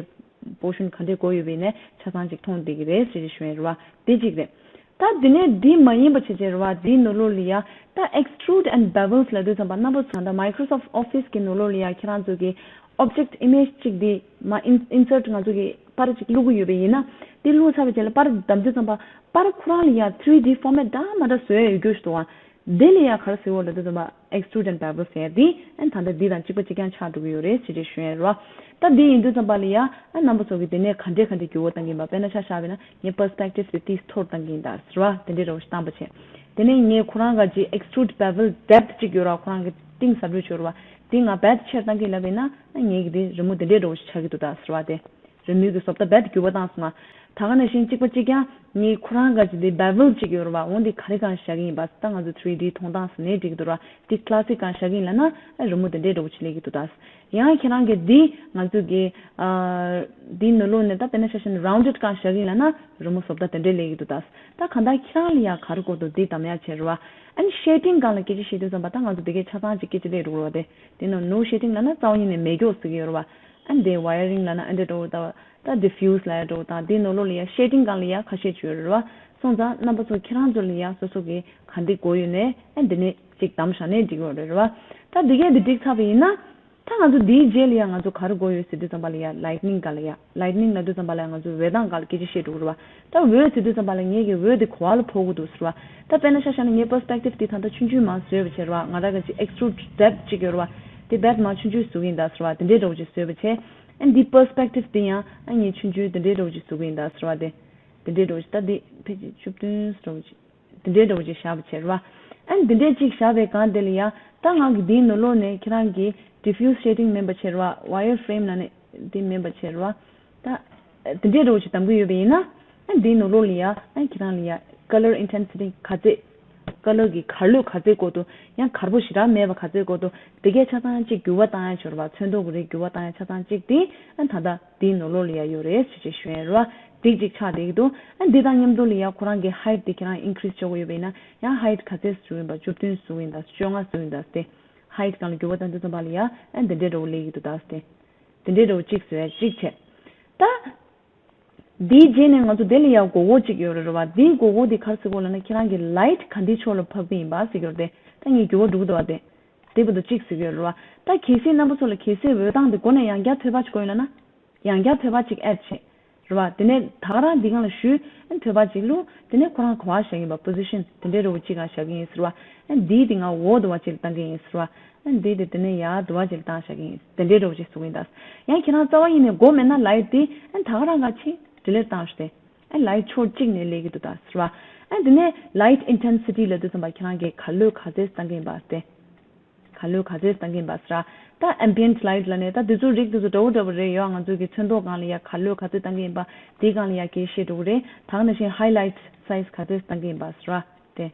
portion ག་འདྲས་དགོས་ཡོད་པ་ཡིན་ནའི་ཆ་ཚང་གཅིག་མཐོང་བསྡད་ཀྱི་རེད་ཟེར་ཅིག་ཞུ་ཡིན། རེད་པ། དེ་གཅིག་རེད། ད་འདི་ནས་འདི་མ་ཡིན་པ་བྱས་བྱས་རེད་པ། འདིའི་ནང་ལོགས་ལ་ཡ་ད་extrude and bevels ལབ་དུས་ཙམ་པ་རྣམ་པ་ཚོ་ད་Microsoft Office གི་ནང་ལོགས་ལ་ཡ་ཁྱེད་རང་ཚོ་གི་object image གཅིག་འདི་མར་in- insert ང་ཚོ་གི་པར་གཅིག་བླུག་གི་ཡོད་པ་ཡིན་ན། འདི་བླུག་ཚར་བའི་རྗེས་ལ་པར་བདམས་དུས་ཙམ་པ་པར་ཁོ་རང་ལ་ཡ་three D format འདྲ་མི་འདྲ་བཟོ་ཡ་ཡོད་རྒྱུ་ཞིག་འདུག་པ། དེ་ལ་ཡ་ག་རེ་ཟེར་བ་ལབ་དུས་ཙམ་པ་extrude and bevel ཟེར་ཡ་འདི་ཨ་ནི་ད་ལྟ་འདི་དང་གཅིག་པ་གཅིག་རྐྱང་ཆགས་འགྲོ་གི་ཡོད་རེད་ཟེར་ཅིག་ཞུ་ཡ་རེད་པ། ད་འདི་ཡིན་དུས་ཙམ་པ་ལ་ཡ་ཨ་རྣམ་པ་ཚོ་གིས་དེ་ནས་ག་འདྲས་ག་འདྲས་འགྱུར་བ་གཏང་གི་ཡིན་པ། དཔེར་ན་ཆ་བཞག་པ་ཡིན་ན་ངས་perspective དེ་ཏིས་མཐོ་རུ་གཏང་གི་ཡིན་ད་ཟེར་བ། དེ་འདྲས་འདྲ་བོ་ཞིག་བཏང་པ་བྱས། དེ་ནས་ངས་ཁོ་རང་ག་ཅིག་extrude bevel depth གཅིག་ཡོད་ར། ཁོ་རང་གི་གཏིང་ཟབ་འགྲོས་ཡོད་ར་བ། དེ་ང་རྦད་ཆེར་གཏང་གི་ལབ་པ་ཡིན་ན། ཨ་ངས་གི་དེ་རི་མོ་དེ་འདྲས་འདྲ་བོ་ཞིག་ཆགས་ཀྱི་འདུག་ད་ཟེར་བ་དེ། རི་མོའི་གི་བཟོ་ལྟ་རྦད་འགྱུར་བ་བཏང་སོང་ང་། ད་ག་ནང་བཞིན་གཅིག་པ་གཅིག་རྐྱང་ངས་ཁོ་རང་ག་ཅིག་དེ་bevel གཅིག་ཡོད་ར་བ། འོ་འདི་ག་རེ་སྒང་བཞག་གི་ཡིན་པ། ད་ང་ཚོ་three D མཐོང་སྟངས་ཟེར་ནའི་འགྲིག་གི་འདུག་ར། འདི་classic སྒང་བཞག་གི་ཡིན་ལབ་ན་ཨ་རི་མོ་དེ་འདྲས་འདྲ་བོ་ཅིག་སླེབས་ཀྱི་འདུག་ད། ཡང་ཁྱེད་རང་གིས་འདི་ང་ཚོ་གི་ཨ་འདི་ནང་ལོགས་ནས་ད་དཔེར་ན་ཆ་བཞག་ན་rounded སྒང་བཞག་གི་ཡིན་ལབ་ན་རི་མོ་བཟོ་ལྟ་དེ་འདྲས་སླེབས་ཀྱི་འདུག་ད། ད་གང་ལྟར་ཁྱེད་རང་ལ་ཡ་ག་རེ་དགོས་འདུག་འདི་གདམ་ཡ་བྱེད་ར་བ། ཨ་ནི་shading སྒང་ལ་སྐད་ཆ་བཤད་དུས་ཙམ་པ་ད་ང་ཚོ་དེ་གའི་ཆ་ཚང་གཅིག་སྐད་ཆ་སླེབས་འགྲོ་གི་ར་བ་དེ། དེ་ནང་no shading ལབ་ན་རྩ་བ་ཉིད་ནས་མེད་སྐྱོ་ཟེར་གྱི་ཡོད་ར་བ། ཨ་འདི་wiring ལབ་ན་ཨ་འདི་འདྲ་བོ་ད། ད་diffuse ལབ་ཡ་འདྲ་བོ་དང་། འདི་ནང་ལོགས་ལ་ཡ་shading སྒང་ལ་ཡ་ཁ་ཤས་ཅིག་ཡོད་རེད་བ། སོང་ཙང་རྣམ་པ་ཚོ་ཁྱེད་རང་ཚོ་ལ་ཡ་སོ་སོ་གི་ག་འདི་དགོས་ཡོད་ནས་ཨ་འདི་ནས་ཅིག་གདམ་བཞག་ནས་འགྲིག་ཡོད་རེད་བ། ད་འདི་གས་འདི་འགྲིག་ཚར་བ་ཡིན་ན། ད་ང་ཚོ་འདིའི་རྗེས་ལ་ཡ་ང་ཚོ་ག་རེ་དགོས་ཡོད་ཟེར་དུས་ཙམ་པ་ལ་ཡ་lightning སྒང་ལ་ཡ། lightning ལབ་དུས་ཙམ་པ་ལ་ང་ཚོ་འོད་མདངས་སྒང་ལ་སྐད་ཆ་བཤད་འགྲོ་གི་རེད་བ། ད་འོད་ཟེར་དུས་ཙམ་པ་ལ་ངས་ཀྱི་འོད་དེ་ག་པར་ལ་ཕོག་གི་འདུག་ཟེར་བ། ད་དཔེར་ན་ཆ་བཞག་ན་ངའི་perspective དེ་ད་ལྟ་ཆུང་ཆུང་མར་བཟོས་པ་བྱས་རེད་བ། ང་རང་གི་ཅིག་extrude depth ཅིག་ཡོད་རེད་བ། དེ་རྦད་མར་ཆུང་ཆུང་བཟོ་གི་ཡིན་ད་ཟེར་བ། དེ་འདྲའི་འདྲ་བོ་ཅིག་བཟོས་པ་བྱས། ཨ་འདི་perspective དེ་ཡང་ཨ་ངས་ཆུང་ཆུང་དེ་འདྲའི་འདྲ་བོ་ཅིག་བཟོ་གི་ཡིན་ད་ཟེར་བ། དེ་དེ་འདྲའི་འདྲ་བོ་ཅིག་ད་འདི་ཕལ་ཆེར་བཅུ་བདུན་འདྲ་བོ་ཅིག་དེ་འདྲའི་འདྲ་བོ་ཅིག་བཞག་པ་བྱས་རེད་བ། ཨ་འདི་འདྲའི་ཅིག་བཞག་པའི་སྒང་དེ་ལ་ཡ། ད་ང་གི་འདིའི་ནང་ལོགས་ནས་ཁྱེད་རང་གི་diffuse shading མིན་པ་བྱས་རེད་བ། wireframe ལབ་ནས་འདི་མིན་པ་བྱས་རེད་བ། ད་དེ་འདྲའི་འདྲ་བོ་ཅིག་གདམ་གི་ཡོད་པ་ཡིན་ན། ཨ་འདིའི་ནང་ལོགས་ལ་ཡ་ཨ་ཁྱེད་རང་ལ་ཡ་color intensity ག་ཚད། color གི་གར་ལོས་ག་ཚད་དགོས་འདུག་ཡང་གར་པོ་ཞེ་དྲག་མེད་པ་ག་ཚད་དགོས་འདུག་དེ་གས་ཆ་ཚང་གཅིག་འགྱུར་བ་བཏང་ཡ་ཆོག་རེད་བ། ཚོན་མདོག་གི་རིགས་འགྱུར་བ་བཏང་ཡ་ཆ་ཚང་གཅིག་དེ་ཨ་ད་ལྟ་དེའི་ནང་ལོགས་ལ་ཡ་ཡོད་རེད་ཞེས་ཅིག་ཞུ་ཡ་རེད་བ། དེ་གཅིག་ཆགས་བསྡད་ཀྱི་འདུག་ཨ་འདི་དང་མཉམ་དུ་ལ་ཡ་ཁོ་རང་གི་height དེ་ཁྱེད་རང་increase བྱེད་དགོས་ཡོད་པ་ཡིན་ན། ཡང་height ག་ཚད་བཟོ་ཡིན་པ། བཅུ་བདུན་བཟོ་ཡིན་ད། བཅོ་ལྔ་བཟོ་ཡིན་ད་སྟེ། height སྒང་ལ་འགྱུར་བ་བཏང་དུས་ཙམ་པ་ལ་ཡ་ཨ་འདི་འདྲའི་འདྲ་བོ་སླེབས་ཀྱི་འདུག་ད་སྟེ། དེ་འདྲའི་འདྲ་བོ་གཅིག་བཟོ་ཡ་གཅིག་བྱས། ད་འདིའི་རྗེས་ནས་ང་ཚོ་དེ་ལ་ཡ་མགོ་སྐོར་གཅིག་ཡོད་རེད་བ། འདིའི་མགོ་སྐོར་དེ་ག་རེ་ཟེར་དགོས་ལབ་ན། ཁྱེད་རང་གི་light ག་འདིའི་ཕྱོགས་ལ་ཕབ་ཀྱི་ཡིན་པ་ཟེར་གྱི་ཡོད་རེད་དེ། ད་ངས་འགྱུར་བ་འགྲོ་གི་འདུག་བ་དེ། དེ་བར་དུ་གཅིག་ཟེར་གྱི་ཡོད་རེད་བ། ད་གལ་སྲིད་རྣམ་པ་ཚོ་ལ་གལ་སྲིད་འོད་མདངས་དེ་མགོ་ནས་ཡང་བསྐྱར་ཐོལ་པ་གཅིག་དགོས་ཡོད་ལབ་ན། ཡང་བསྐྱར་ཐོལ་པ་གཅིག་add བྱེད། རེད་བ། དེ་ནས་ད་ག་རང་འདི་སྒང་ལ་གཞུས། ཨ་ཐོལ་པ་གཅིག་བླུགས། དེ་ནས་ཁོ་རང་ག་པར་བཞག་གི་ཡིན་པ། position དེ་འདྲའི་འདྲ་བོ་གཅིག་སྒང་བཞག་གི་ཡིན་ཟེར་བ། ཨ་འདིའི་དེ་སྒང་འོག་དེ་བ་གཅིག་ལ་བཏང་གི་ཡིན་ཟེར་བ། ཨ་འདིའི་དེ་དེ་ནས་ཡར་དེ་བ་གཅིག་ལ་བཏང་བཞག་གི་ཡིན། དེ་འདྲའི་འདྲ་བོ་གཅིག་བཟོ་གི་ཡིན་ད། ཡང་ཁྱེད་རང་རྩ་བ་ཉིད་ནས་དགོས་མེད་ན་light དེ་ཨ་ད་ག་རང་སྒང་ཅིག་delete བཏང་ཤོག་དེ། ཨ་light ཕྱོགས་གཅིག་ནས་སླེབས་ཀྱི་འདུག་ད་ཟེར་བ། ཨ་དེ་ནས་light intensity ལབ་དུས་ཙམ་པ་ཁྱེད་རང་གིས་གར་ལོས་ག་ཚད་བཏང་གི་ཡིན་པ་དེ། གར་ལོས་ག་ཚད་བཏང་གི་ཡིན་པ་ཟེར། ད་ambient light ལབ་ནས་ད་དེ་ཚོ་རིགས་དེ་ཚོ་འདྲ་བོ་འདྲ་བོ་རེད་ཡོད། ང་ཚོ་གི་ཚོན་མདོག་སྒང་ལ་ཡ་གར་ལོས་ག་ཚད་བཏང་གི་ཡིན་པ་དེའི་སྒང་ལ་ཡ་སྐད་བཤད་འགྲོ་གི་རེད། ད་ག་ནང་བཞིན་highlight size ག་ཚད་བཏང་གི་ཡིན་པ་ཟེར་བ་དེ།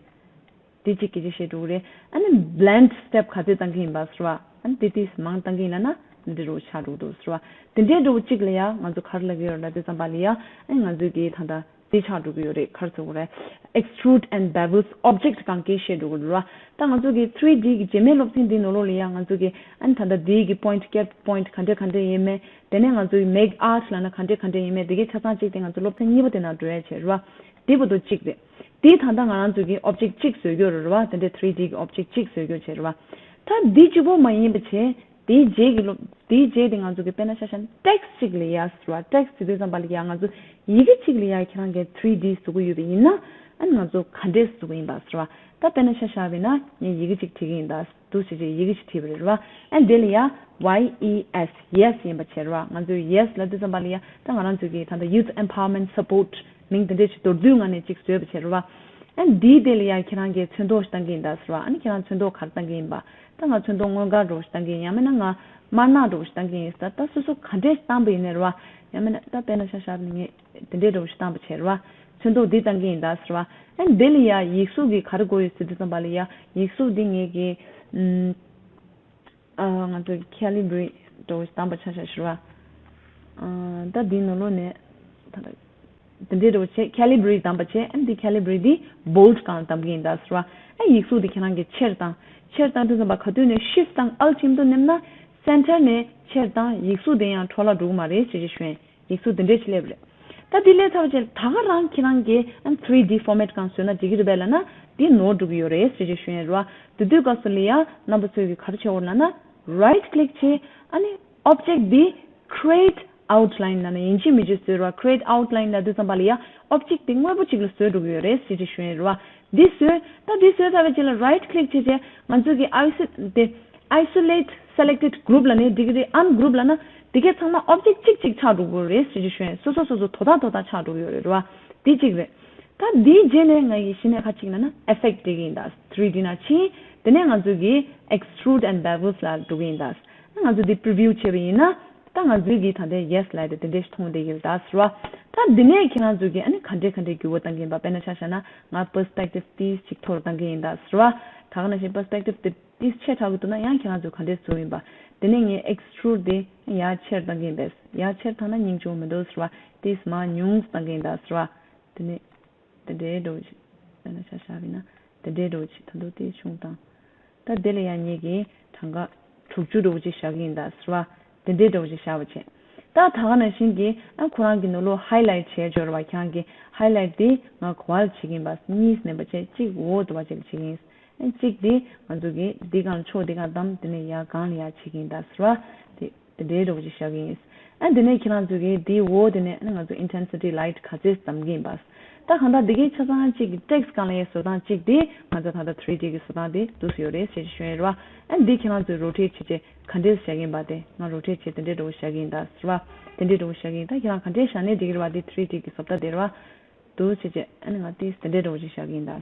དེ་གཅིག་སྐད་ཆ་བཤད་འགྲོ་གི་རེད། ཨ་ནི་blend step ག་ཚད་བཏང་གི་ཡིན་པ་ཟེར་བ། ཨ་ནི་དེ་དེ་མང་བཏང་གི་ཡིན་ལབ་ན་འདི་འདྲ་བོ་ཆགས་འགྲོ་གི་འདུག་ཟེར་བ། དེ་འདྲའི་འདྲ་བོ་གཅིག་ལ་ཡ་ང་ཚོ་ག་རེ་ལབ་ཀྱི་ཡོད་ལབ་དུས་ཙམ་པ་ལ་ཡ། ཨ་ནི་ང་ཚོ་གི་ད་ལྟ་དེ་ཆགས་འགྲོ་གི་ཡོད་རེད། ག་རེ་ཟེར་དགོས་རེད། extrude and bevels object གང་སྐད་བཤད་འགྲོ་གི་རེད་བ། ད་ང་ཚོ་གི་three D གི་རྗེས་མའི་སློབ་ཚན་འདིའི་ནང་ལོགས་ལ་ཡ་ང་ཚོ་གི་ཨ་ནི་ད་ལྟ་འདི་གི་point བསྐྱར་point ག་འདྲ་ག་འདྲ་ཡིན་མིན། དེ་ནས་ང་ཚོ་གི make art ལབ་ན་ག་འདྲ་ག་འདྲ་ཡིན་མིན། དེ་གའི་ཆ་ཚང་གཅིག་དེ་ང་ཚོ་སློབ་ཚན་གཉིས་པ་དེ་ནང་འགྲོ་ཡ་བྱས་རེད་བ། དེ་བར་དུ་གཅིག་རེད། དེ་ད་ལྟ་ང་རང་ཚོ་གི་ཨོབ་ཇེག་གཅིག་བཟོས་ཡོད་རེད་བ། དེ་འདྲའི་ཐི་རི་ཌི་གི་ཨོབ་ཇེག་གཅིག་བཟོས་ཡོད་བྱས་རེད་བ། ད་འདི་གཅིག་པོ་མ་ཡིན་པ་བྱས། དེའི་རྗེས་ཀྱི་ལོ། དེའི་རྗེས་དེ་ང་ཚོ་གི་དཔེར་ན་ཆ་བཞག་ན་ཊེག་སི་གཅིག་ལ་ཡ་ཟེར་བ། ཊེག་སི་དེ་དུས་ཙམ་པ་ལ་ཡ་ང་ཚོ་ཡི་གེ་གཅིག་ལ་ཡ་ཁྱེད་རང་གིས་ཐི་རི་ཌི་བཟོ་གི་ཡོད་པ་ཡིན་ན། ཨ་ནི་ང་ཚོ་ག་འདྲས་བཟོ་གི་ཡིན་པ་ཟེར་བ། ད་དཔེར་ན་ཆ་བཞག་པ་ཡིན་ན་ངས་ཡི་གེ་གཅིག་བྲིས་ཀྱི་ཡིན་ད། འདུག་བྱས་བྱས་ཡི་གེ་ཞིག་བྲིས་པ་རེད་བ། ཨ་འདི་ལ་ཡ་ཝའི་ཨི་ཨེས། ཡེ་སི་ཡིན་པ་བྱས་རེད་བ། ང་ཚོས་ཡེ་སི་ལབ་དུས་ཙམ་པ་ལ་ཡ་ད་ང་རང་ཚོ་གི་ད་ལྟ་Youth Empowerment Support མིང་དེ་འདྲས་ཞིག་མདོར་བསྡུས་ངང་ནས་ཅིག་བཟོས་པ་བྱས་རེད་བ། ཨ་འདིའི་དེ་ལ་ཡ་ཁྱེད་རང་གིས་ཚོན་མདོག་ཞིག་བཏང་གི་ཡིན་ད་ཟེར་བ། ཨ་ནི་ཁྱེད་རང་ཚོན་མདོག་ག་རེ་བཏང་གི་ཡིན་པ། ད་ང་ཚོན་མདོག་སྔོན་དཀར་འདྲ་བོ་ཞིག་བཏང་གི་ཡིན། ཡང་མིན་ན་ང་དམར་ནག་འདྲ་བོ་ཞིག་བཏང་གི་ཡིན་ཟེར། ད་སོ་སོ་ག་འདྲས་ཞིག་བཏང་པ་ཡིན་ནའི་རེད་བ། ཡང་མིན་ན་ད་དཔེར་ན་ཆ་བཞག་ནས་ངས་དེ་འདྲས་འདྲ་བོ་ཞིག་བཏང་པ་བྱས་རེད་བ། ཚོན་མདོག་འདི་བཏང་གི་ཡིན་ད་ཟེར་བ། ཨ་འདི་ལ་ཡ་ཡིག་གཟུགས་ཀྱི་ག་རེ་དགོས་ཡོད་ཟེར་དུས་ཙམ་པ་ལ་ཡ་ཡིག་གཟུགས་འདི་ངེད་ཀྱི་ཨམ། ཨ་ང་ཚོ་ཁེ་ལི་བྷི་རི་འདྲ་བོ་ཞིག་བདམས་པ་ཆ་བཞག་ཟེར་བ། ཨ་ད་འདི་ནང་ལོགས་ནས་ད་འདི་འདྲས་འདྲ་བོ་བྱས། ཁེ་ལི་བྷི་རི་བདམས་པ་བྱས། ཨ་འདི་ཁེ་ལི་བྷི་རི་འདི་བྷོལ་ཌི་སྒང་བདམས་ཀྱི་ཡིན་ད་ཟེར་བ། ཨ་ཡིག་གཟུགས་འདི་ཁྱེད་རང་གིས་ཆེར་བཏང་། ཆེར་བཏང་དུས་ཙམ་པ་ག་དུས་ནས་ཤིཕ་ཊི་དང་ཨལ་ཊི་མཉམ་དུ་མནན་ན་སེན་ཊར་ནས་ཆེར་བཏང་། ཡིག་གཟུགས་དེ་ཡང་འཕྲོ་བརླག་འགྲོ་གི་མ་རེད་ཅེས་ཅིག་ཞུ་ཡིན། ཡིག་གཟུགས་འདི་འདྲས་ཅིག་སླེབས་རེད། ད་འདི་སླེབས་ཚར་བ་བྱས་ད་ག་རང་ཁྱེད་རང་གིས་ཨ་ནི་ཐི་རི་ཌི་ཕོར་མེཊ་སྒང་བཟོས་ན་འགྲིག་གི་རེད་པས་ལབ་ན། འདི་ནོར་འགྲོ་གི་ཡོད་རེད་ཅེས་ཅིག་ཞུ་ཡིན་རེད་བ། དེ་དུས་སྐབས་སུ་ལ་ཡ་རྣམ་པ་ཚོས་ཀྱིས་ག་རེ་བྱེད་དགོས་ལབ་ན། རའིཊ་ཀི་ལིག་བྱས། ཨ་ནི་ཨོབ་ཇེག་འདི་ཁི་རི་ཨེཊ་ཨའུཊ་ལ་ཡིན་ལབ་ན་ཡིན་གཅིག་མིན་གཅིག་བཟོས་རེད་བ། ཁི་རི་ཨེཊ་ཨའུཊ་ལ་ཡིན་ལབ་དུས་ཙམ་པ་ལ་ཡ་ཨོབ་ཇེག་འདི་དངོས་པོ་གཅིག་ལ་བཟོས་འགྲོ་གི་ཡོད་རེད་ཅེས་ཅིག་ཞུ་ཡིན་རེད་བ། འདི་བཟོས། ད་འདི་བཟོས་ཚར་བའི་རྗེས་ལ་རའིཊ་ཀི་ལིག་བྱས་བྱས་ང་ཚོས་ཀྱི་ཨའི་སོ་དེ། Isolate selected group ལབ་ནའི་འགྲིག་གི་རེད། Ungroup ལབ་ན་དེ་གའི་ཚང་མ་ཨོབ་ཇེག་གཅིག་གཅིག་ཆགས་འགྲོ་གི་རེད་ཟེར་གྱི་ཞུ་ཡིན། སོ་སོ་སོ་སོ་དོ་ཐག་དོ་ཐག་ཆགས་འགྲོ་གི་ཡོད་རེད་རེད་བ། དེ་གཅིག་རེད། ད་འདིའི་རྗེས་ནས་ང་གིས་གཞི་ནས་ཁ་གཅིག་ལབ་ན་ཨེ་ཕེག་འགྲིག་གི་ཡིན་ད། ཐི་རི་ཌི་ནང་ཕྱིན། དེ་ནས་ང་ཚོས་ཀྱི་Extrude and Bevels ལ་འགྲོ་གི་ཡིན་ད། ང་ཚོས་འདི་པི་རི་བིའུ་བྱས་པ་ཡིན་ན། ད་ང་ཚོས་ཀྱི་ད་ལྟའི་ཡེ་སི་ལབ་དེ་དེ་འདྲས་ཤིག་མཐོང་བསྡད་ཀྱི་རེད་ད་ཟེར་བ། ད་འདི་ནས་ཁྱེད་རང་ཚོས་ཀྱི་ཨ་ནི་ག་འདྲས་ག་འདྲས་འགྱུར་བ་གཏང་གི་ཡིན་པ། དཔེར་ན་ཆ་བཞག་ན་ང་པར་སི་པེག་ཊིབ་ཏིས་ཅིག་མཐོ་རུ་གཏང་གི་ཡིན་ད་ཟེར་བ། ད་ག་ནང་བཞིན་པར་སི་པེག་ཊིབ་དེ་ཏིས་ཆེ་དྲགས་ཀྱི་འདུག་ན་ཡང་ཁྱེད་རང་ཚོས་ག་འདྲས་བཟོ་ཡིན་པ། དེ་ནས་ངས་ཨེག་སི་ཊུ་རུཌ་དེ་ཡར་ཆེར་བཏང་གི་ཡིན་པས། ཡར་ཆེར་བཏང་ན་སྙིང་རྗེ་པོ་མི་འདུག་ཟེར་བ། ཏིས་མར་ཉུང་བཏང་གི་ཡིན་ད་ཟེར་བ། དེ་ནས་དེ་འདྲའི་འདྲ་བོ་ཞིག་དཔེར་ན་ཆ་བཞག་པ་ཡིན་ན་དེ་འདྲའི་འདྲ་བོ་ཞིག་ད་དུང་ཏིས་ཆུང་བཏང་། ད་དེ་ལ་ཡང་ངེད་ཀྱིས་གྲངས་ཀ་དྲུག་ཅུ་འདྲ་བོ་ཅིག་བཞག་གི་ཡིན་ད་ཟེར་བ། དེ་འདྲའི་འདྲ་བོ་ཅིག་བཞག་པ་བྱས། ད་ད་ག་ནང་བཞིན་གྱི་ཨ་ཁོ་རང་གི་ནང་ལོགས་ཧའི་ལའིཊ་བྱས་འབྱོར་བ། ཁྱེད་རང་གིས་ཧའི་ལའིཊ་དེ་ང་ག་པར་བྱེད་ཀྱི་ཡིན་པ། གཉིས་མིན་པ་བྱས། གཅིག་འོག་ཏུ་བ་ཅིག་བྱེད་ཀྱི་ཡིན། ཨ་གཅིག་དེ་ང་ཚོ་གིས་འདི་སྒང་ཕྱོགས་འདི་སྒང་བསྡམས། དེ་ནས་ཡར་སྒང་ལ་ཡར་བྱེད་ཀྱི་ཡིན་ད་ཟེར་བ། དེ་དེ་འདྲའི་འདྲ་བོ་ཅིག་བཞག་གི་ཡིན། ཨ་དེ་ནས་ཁྱེད་རང་ཚོ་གིས་དེའི་འོག་དེ་ནས་ཨ་ནི་ང་ཚོ་ཨིན་ཊེན་སི་ཊི་ལའིཊ་ག་ཚོད་བསྡམ་གྱི་ཡིན་པ། ད་གང་ལྟར་འདི་གའི་ཆ་ཚང་གཅིག་གི་ཊེག་སི་སྒང་ལ་ཡ་བཟོ་སྟངས་གཅིག་དེ་ང་ཚོ་ད་ལྟ་ཐི་རི་ཌི་གི་བཟོ་སྟངས་དེ་འདུག་སེ་ཡོད་རེད་ཟེར་ཞུ་ཡ་རེད་བ། ཨ་འདི་ཁྱེད་རང་ཚོས་རོ་ཊེཊ་བྱེད་བྱེད་ག་འདྲས་བཞག་གི་ཡིན་པ་དེ། ང་རོ་ཊེཊ་བྱེད་དེ་འདྲའི་འདྲ་བོ་བཞག་གི་ཡིན་ད་ཟེར་བ། དེ་འདྲའི་འདྲ་བོ་བཞག་གི་ཡིན། ད་ཁྱེད་རང་ག་འདྲས་བཞག་ནའི་འགྲིག་གི་རེད་བ། འདི་ཐི་རི་ཌི་གི་བཟོ་ལྟ་དེ་རེད་བ། འདུག་བྱེད་བྱེད་ཨ་ནི་ང་ཏིས་དེ་འདྲའི་འདྲ་བོ་ཞིག་བཞག་གི་ཡིན་ད།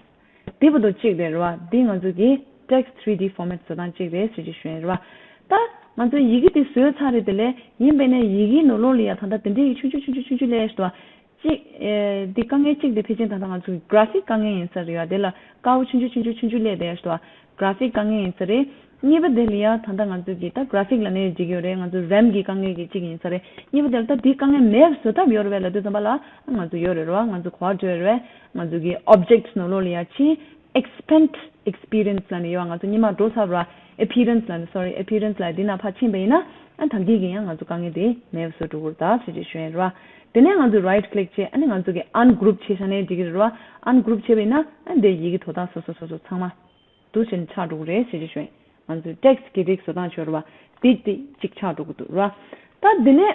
དེ་བར་དུ་གཅིག་རེད་རེད་བ། འདི་ང་ཚོ་གི་ཊེག་སི་ཐི་རི་ཌི་ཕོར་མེཊ་བཟོ་སྟངས་གཅིག་རེད་ཟེར་གྱི་ཞུ་ཡ་རེད་བ། ད་ང་ཚོ་ཡི་གེ་དེ་བཟོས་ཚར་རེད། དེ་ལས་ཡིན་པས་ན་ཡི་གེ་ནང་ལོགས་ལ་ཡ་ད་ལྟ་དེ་འདྲའི་ཆུང་ཆུང་ཆུང་ཆུང་ཆུང་ཆུང་སླེབས་ཡ་ཞིག་འདུག་བ། གཅིག་ཨེ། འདི་དཀའ་ངལ་གཅིག་དེ་ཕལ་ཆེར་ད་ལྟ་ང་ཚོ་གི་གྷ་ར་ཕིག་དཀའ་ངལ་ཡིན་ས་རེད་བ། དེ་ལ་དཀར་པོ་ཆུང་ཆུང་ཆུང་ཆུང་ཆུང་ཆུང་སླེབས་བསྡད་ཡ་ཞིག་འདུག་བ། གྷ་ར་ཕིག་དཀའ་ངལ་ཡིན་ས་རེད། གཉིས་པ་དེ་ལ་ཡ་ད་ལྟ་ང་ཚོ་གི་ད་གྷ་ར་ཕིག་ལབ་ནའི་འགྲིག་ཡོད་རེད། ང་ཚོ་རེམ་གི་དཀའ་ངལ་གི་གཅིག་ཡིན་ས་རེད། གཉིས་པ་དེ་ལ་ད་འདི་དཀའ་ངལ་མེད་པ་བཟོ་ཐབས་ཡོད་རེད་བས་ལབ་དུས་ཙམ་པ་ལ་ང་ཚོ་ཡོད་རེད་རེད་བ། ང་ཚོ་ག་པར་འགྲོ་ཡོད་རེད་བས། ང་ཚོ་གི་ཨོབ་ཇེག་ནང་ལོགས་ལ་ཡ་ཕྱིན། Expand appearance ལབ་ནས་ཡོད་བ། ང་ཚོ་སྔོན་མ་འགྲོ་ཚར་བ། Appearance ལབ་ནས། སོ་རི། Appearance ལབ་འདི་ནང་ཕར་ཕྱིན་པ་ཡིན་ན། ཨ་ད་འདི་གི་ཡང་ང་ཚོ་དཀའ་ངལ་དེ་མེད་པ་བཟོ་འགྲོ་གི་རེད་ད་ཟེར་གྱི་ཞུ་ཡ་རེད་བ། དེ་ནས་ང་ཚོ་རའིཊ་ཀི་ལིག་བྱས། ཨ་ནི་ང་ཚོ་གི་ཨན་གྷུ་རུབ་བྱས་བཞག་ནའི་འགྲིག་གི་རེད་བ། ཨན་གྷུ་རུབ་བྱས་པ་ཡིན་ན་ཨ་འདི་ཡི་གེ་དོ་དག་སོ་སོ་སོ་སོ་ཚང་མ་འདུག་བྱས་ནས་ཆགས་འགྲོ་གི་རེད་ཟེར་གྱི་ཞུ་ཡ། ང་ཚོའི་ཊེག་སི་གི་རིགས་བཟོ་སྟངས་བྱས་རེད་བ། དེ་དེ་གཅིག་ཆགས་འགྲོ་གི་འདུག་རེད་བ། ད་དེ་ནས་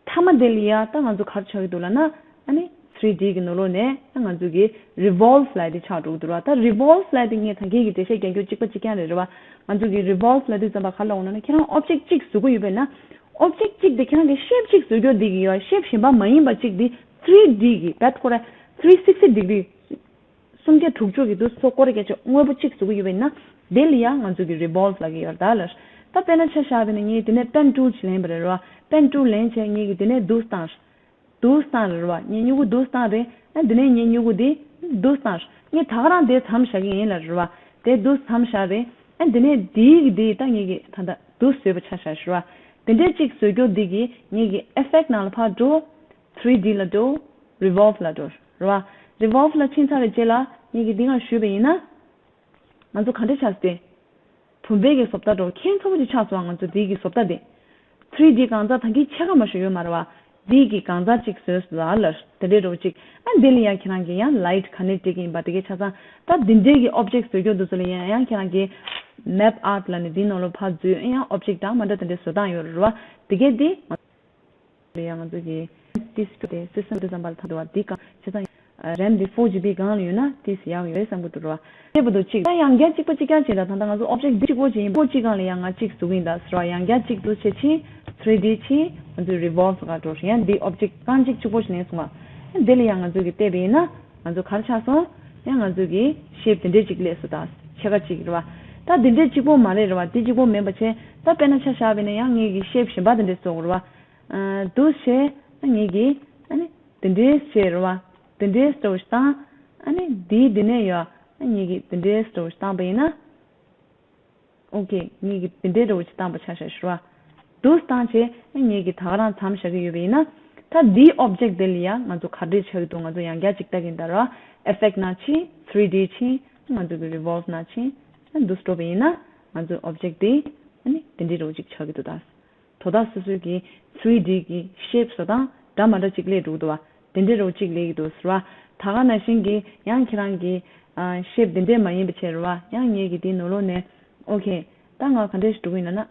མཐའ་མ་དེ་ལ་ཡ་ད་ང་ཚོ་ག་རེ་ཆགས་ཀྱི་འདུག་ལབ་ན། ཨ་ནི་ཐི་རི་ཌི་གི་ནང་ལོགས་ནས་ང་ཚོ་གི་རི་ཝོལ་ཝི་ལབ་དེ་ཆགས་འགྲོ་གི་འདུག་ར། ད་རི་ཝོལ་ཝི་ལབ་དེ་ངས་ད་གིན་གྱི་འགྲེལ་བཤད་རྒྱག་རྒྱུ་གཅིག་པ་གཅིག་རྐྱང་རེད་རེད་བ། ང་ཚོ་གི་རི་ཝོལ་ཝི་ལབ་དུས་ཙམ་པ་ག་རེ་ལབ་དགོས་ན། ཁྱེད་རང་ཨོབ་ཇེག་གཅིག་བཟོ་གི་ཡོད་པས་ན། ཨོབ་ཇེག་གཅིག་དེ་ཁྱེད་རང་གི་ཤེབ་གཅིག་བཟོ་རྒྱུ་འདི་གི་ཡོད། ཤེབ་གཞན་པ་མ་ཡིན་པ་གཅིག་འདི་ཐི་རི་ཌི་གི་བེད་ཁོ་ར་ཐི་རི་སིག་སི་ཌི་གྷི་རི། སུམ་བརྒྱ་དྲུག་ཅུ་གི་འདུག་སོ་སྐོར་ར་བརྒྱབ་བྱས་དངོས་པོ་གཅིག་བཟོ་གི་ཡོད་པས་ན། དེ་ལ་ཡང་ང་ཚོ་གི་རི་ཝོལ་ཝི་ལབ་ཀྱི་ཡོད་རེད་ད་ལ། ད་དཔེར་ན་ཆ་བཞག་པ་ཡིན་ན་ངས་དེ་ནས་པེན་ཊུལ་ཅིག་ལེན་པ་རེད་རེད་བ། པེན་ཊུལ་ལེན་བྱས་ངས་ཀྱིས་དེ་ནས་འདུག་སེ་བཏང་། འདུག་སེ་བཏང་རེད་རེད་བ། ངས་མྱུ་གུ་འདུག་སེ་བཏང་རེད། ཨ་དེ་ནས་ངས་མྱུ་གུ་དེ་འདུག་སེ་བཏང་། ངས་ད་ག་རང་དེ་མཚམས་བཞག་གི་ཡིན་ལབ་རེད་རེད་བ། དེ་འདུག་སེ་མཚམས་བཞག་རེད། ཨ་དེ་ནས་དེའི་གི་དེ་ད་ངས་ཀྱིས་ད་ད་འདུག་སེ་བཟོས་པ་ཆ་བཞག་རེད་རེད་བ། དེ་འདྲས་གཅིག་བཟོས་རྒྱུ་དེ་གིས་ངས་ཀྱིས་ཨེ་ཕེག་ནང་ལ་ཕར་འགྲོ། ཐི་རི་ཌི་ལ་འགྲོ། རི་ཝོལ་ཝི་ལ་འགྲོ། རེད་བ། རི་ཝོལ་ཝི་ལ་ཕྱིན་ཚར་བའི་རྗེས་ལ་ངས་ཀྱིས་འདི་སྒང་ཞུས་པ་ཡིན་ན། ང་ཚོ་ག་འདྲ་ཆགས་སོང་སྟེ། བུམ་པའི་གི་བཟོ་ལྟ་འདྲ་བོ་ཁྱད་མཚར་པོ་ཅིག་ཆགས་སོང་བ། ང་ཚོ་འདི་གི་བཟོ་ལྟ་དེ། ཐི་རི་ཌི་གང་ཟག་ད་གིན་ཕྱེད་ཀ་མ་ཞིག་ཡོད་མ་རེད་བ། འདི་གི་གང་ཟག་ཅིག་བཟོས་ལ་ལ་དེ་འདྲའི་རོ་ཅིག་ཨ་འདི་ལ་ཡང་ཁྱེད་རང་གི་ཡང་light་ག་ནས་སྤྲད་ཀྱི་ཡིན་པ་དེ་གའི་ཆ་ཚང་། ད་འདི་འདྲའི་གི་object་བཟོ་རྒྱུ་འདུག་ཚོ་ལ་ཡང་ཡང་ཁྱེད་རང་གི་map art་ལ་ནི་འདི་ནང་ལོ་ཕར་འཛུལ་ཡང་object་དང་མ་འདྲ་དེ་འདྲའི་བཟོ་སྟངས་ཡོད་རེད་བ། དེ་གའི་འདི་ལ་ཡང་ང་ཚོ་གི་ཏིས་དེ་system་དེ་ཙམ་པར་ཐང་དུ་བ་འདི་གང་ཆ་ཚང་རེམ་འདི་four G B་སྒང་ལ་ཡོད་ན་ཏིས་ཡག་ཡོད་བསམ་གི་འདུག་ར། དེ་བར་དུ་གཅིག་ད་ཡང་བསྐྱར་གཅིག་པ་གཅིག་རྐྱང་བྱས་ད་ད་ལྟ་ང་ཚོ་object་འདི་གཅིག་པོ་ཅིག་ཡིན་པོ་གཅིག་སྒང་ལ་ཡང་ང་གཅིག་བཟོ་གི་ཡིན་ད་ཟེར་བ། ཡང་བསྐྱར་གཅིག་ཏུ་བྱེད་ཕྱིན་three D་ཕྱིན་ང་ཚོའི་revolve་ག་འགྲོ་ཡང་འདི་object་རྐང་གཅིག་གཅིག་པོ་ཞིག་ནས་སོང་བ། འདི་ལ་ཡང་ང་ཚོ་གི་བལྟས་པ་ཡིན་ན་ང་ཚོ་ག་རེ་ཆགས་སོང་། ཡང་ང་ཚོ་གི་shape་དེ་འདྲས་གཅིག་སླེབས་སོང་ད་ཕྱེད་ཀ་གཅིག་རེད་བ། ད་འདི་འདྲས་གཅིག་པོ་མ་རེད་རེད་བ། འདི་གཅིག་པོ་མིན་པ་བྱས་ད་དཔེར་ན་ཆ་བཞག་པ་ཡིན་ན་ཡང་ངེད་ཀྱི་shape་གཞན་པ་དེ་འདྲས་བཟོ་དགོས་རེད་བ། འདུག་བྱས་ངེད་ཀྱི་ཨ་ནི་དེ་འདྲས་བྱས་རེད་བ། དེ་འདྲའི་སྤྲོ་བོ་ཞིག་བཏང་། ཨ་ནི་འདིའི་འདི་ནས་ཡོད། ཨ་ངེད་ཀྱིས་དེ་འདྲའི་སྤྲོ་བོ་ཞིག་བཏང་པ་ཡིན་ན། ཨོ་ཁེ། ངེད་ཀྱིས་དེ་འདྲའི་སྤྲོ་བོ་ཞིག་བཏང་པ་ཆ་བཞག་ཞུ་བ། འདུག་བཏང་བྱས་ཨ་ངེད་ཀྱིས་ད་ག་རང་མཚམས་བཞག་གི་ཡོད་པ་ཡིན་ན། ད་འདིའི་object་དེ་ལ་ཡང་ང་ཚོ་ག་འདྲས་ཆགས་ཀྱི་འདུག་ང་ཚོ་ཡང་བསྐྱར་ཅིག་ལྟ་གི་ཡིན་ད་ར། effect་ནང་ཕྱིན་three D་ཕྱིན་ང་ཚོ་གི་revolve་ནང་ཕྱིན། ཨ་འདུག་སྤྲོ་བ་ཡིན་ན་ང་ཚོ་object་དེ་ཨ་ནི་དེ་འདྲའི་སྤྲོ་བོ་ཅིག་ཆགས་ཀྱི་འདུག་ད། དོ་བདག་སོ་སོའི་གི་three D་གི་shape་བཟོ་སྟངས་འདྲ་མ་འདྲ་གཅིག་སླེབས་འདུག་འདུག་བ། དེ་འདྲའི་རོ་གཅིག་སླེབས་ཀྱི་འདུག་ཟེར་བ། ད་ག་ནང་བཞིན་གི་ཡང་ཁྱེད་རང་གི་ཨ་shape་དེ་འདྲས་མ་ཡིན་པ་བྱས་རེད་བ། ཡང་ངེད་ཀྱི་དེའི་ནང་ལོགས་ནས་ཨོ་ཁེ། ད་ང་ག་འདྲས་ཞིག་འགྲོ་གི་ཡིན་ན་ན།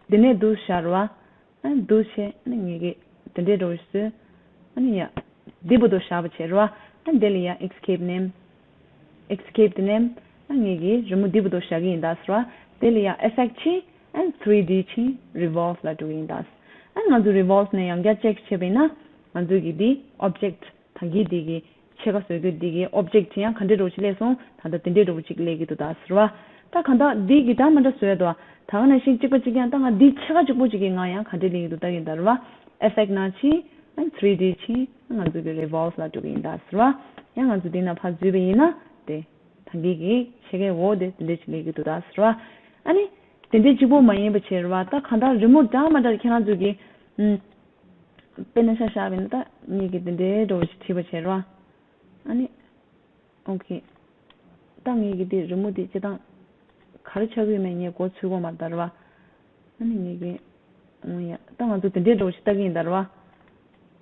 འདི་ནས་འདུག་བཞག་རེད་བ། ཨ་འདུག་བྱས་ཨ་ནི་ངེད་ཀྱི་དེ་འདྲའི་རོ་ཞིག་བཟོས། ཨ་ནི་ཡ། འདི་བུ་དོ་བཞག་པ་བྱས་རེད་བ། ཨ་འདི་ལ་ཡ་escape་name། Escape་the name། ཨ་ངེད་ཀྱིས་རི་མོ་འདི་བུ་དོ་བཞག་གི་ཡིན་ད་ཟེར་བ། དེ་ལ་ཡ་effect་ཕྱིན། ཨ་three D་ཕྱིན་revolve་ལ་འགྲོ་གི་ཡིན་ད། ཨ་ང་ཚོ་revolve་ནས་ཡང་བསྐྱར་check་བྱས་པ་ཡིན་ན། ང་ཚོ་གི་འདི་object་ད་གི་འདི་གི་ཕྱེད་ཀ་བཟོ་རྒྱུ་འདི་གི་object་ཡང་ག་འདྲའི་འདྲ་བོ་ཅིག་སླེབས་སོང་། ད་ལྟ་དེ་འདྲའི་འདྲ་བོ་ཅིག་སླེབས་ཀྱི་འདུག་ད་ཟེར་བ། ད་གང་ལྟར་འདི་གི་འདྲ་མ་འདྲ་བཟོས་འདུག་ད་ག་ནང་བཞིན་གཅིག་པ་གཅིག་རྐྱང་ད་ང་འདི་ཕྱེད་ཀ་གཅིག་པོ་ཅིག་གི་ང་ཡང་ག་འདྲའི་སླེབས་ཀྱི་འདུག་ལྟ་གི་ཡིན་ད་རེད་བ། effect་ནང་ཕྱིན། ཨ་three D་ཕྱིན། ང་ཚོ་གི་revolve་ལ་འགྲོ་གི་ཡིན་ད་ཟེར་བ། ཡང་ང་ཚོ་འདི་ན་ཕར་འཛུལ་བ་ཡིན་ན་དེ། ད་གི་གི་ཕྱེད་ཀའི་འོག་དེ་དེ་འདྲ་ཅིག་སླེབས་ཀྱི་འདུག་ད་ཟེར་བ། ཨ་ནི། དེ་འདྲའི་གཅིག་པོ་མ་ཡིན་པ་བྱས་རེད་བ། ད་གང་ལྟར་རི་མོ་འདྲ་མ་འདྲ་ཁྱེད་རང་ཚོ་གི། ཨུམ། དཔེར་ན་ཤ་ཤ་བས་ན་ད་ངེད་ཀྱི་དེ་འདྲའི་འདྲ་བོ་ཞིག་བྲིས་པ་བྱས་རེད་བ། ཨ་ནི། ཨོ་ཁེ། ད་ངེད་ཀྱི་དེ་རི་མོ་དེ་སྤྱི་བཏང་། ག་རེ་ཆགས་ཀྱི་ཡོད་མེད་ངས་མགོ་ཚོད་གོ་མ་རེད་ད་རེད་བ། ཨ་ནི་ངེད་ཀྱི། ཨོ་ཡ། ད་ང་ཚོ་དེ་འདྲའི་འདྲ་བོ་ཞིག་ལྟ་གི་ཡིན་ད་རེད་བ།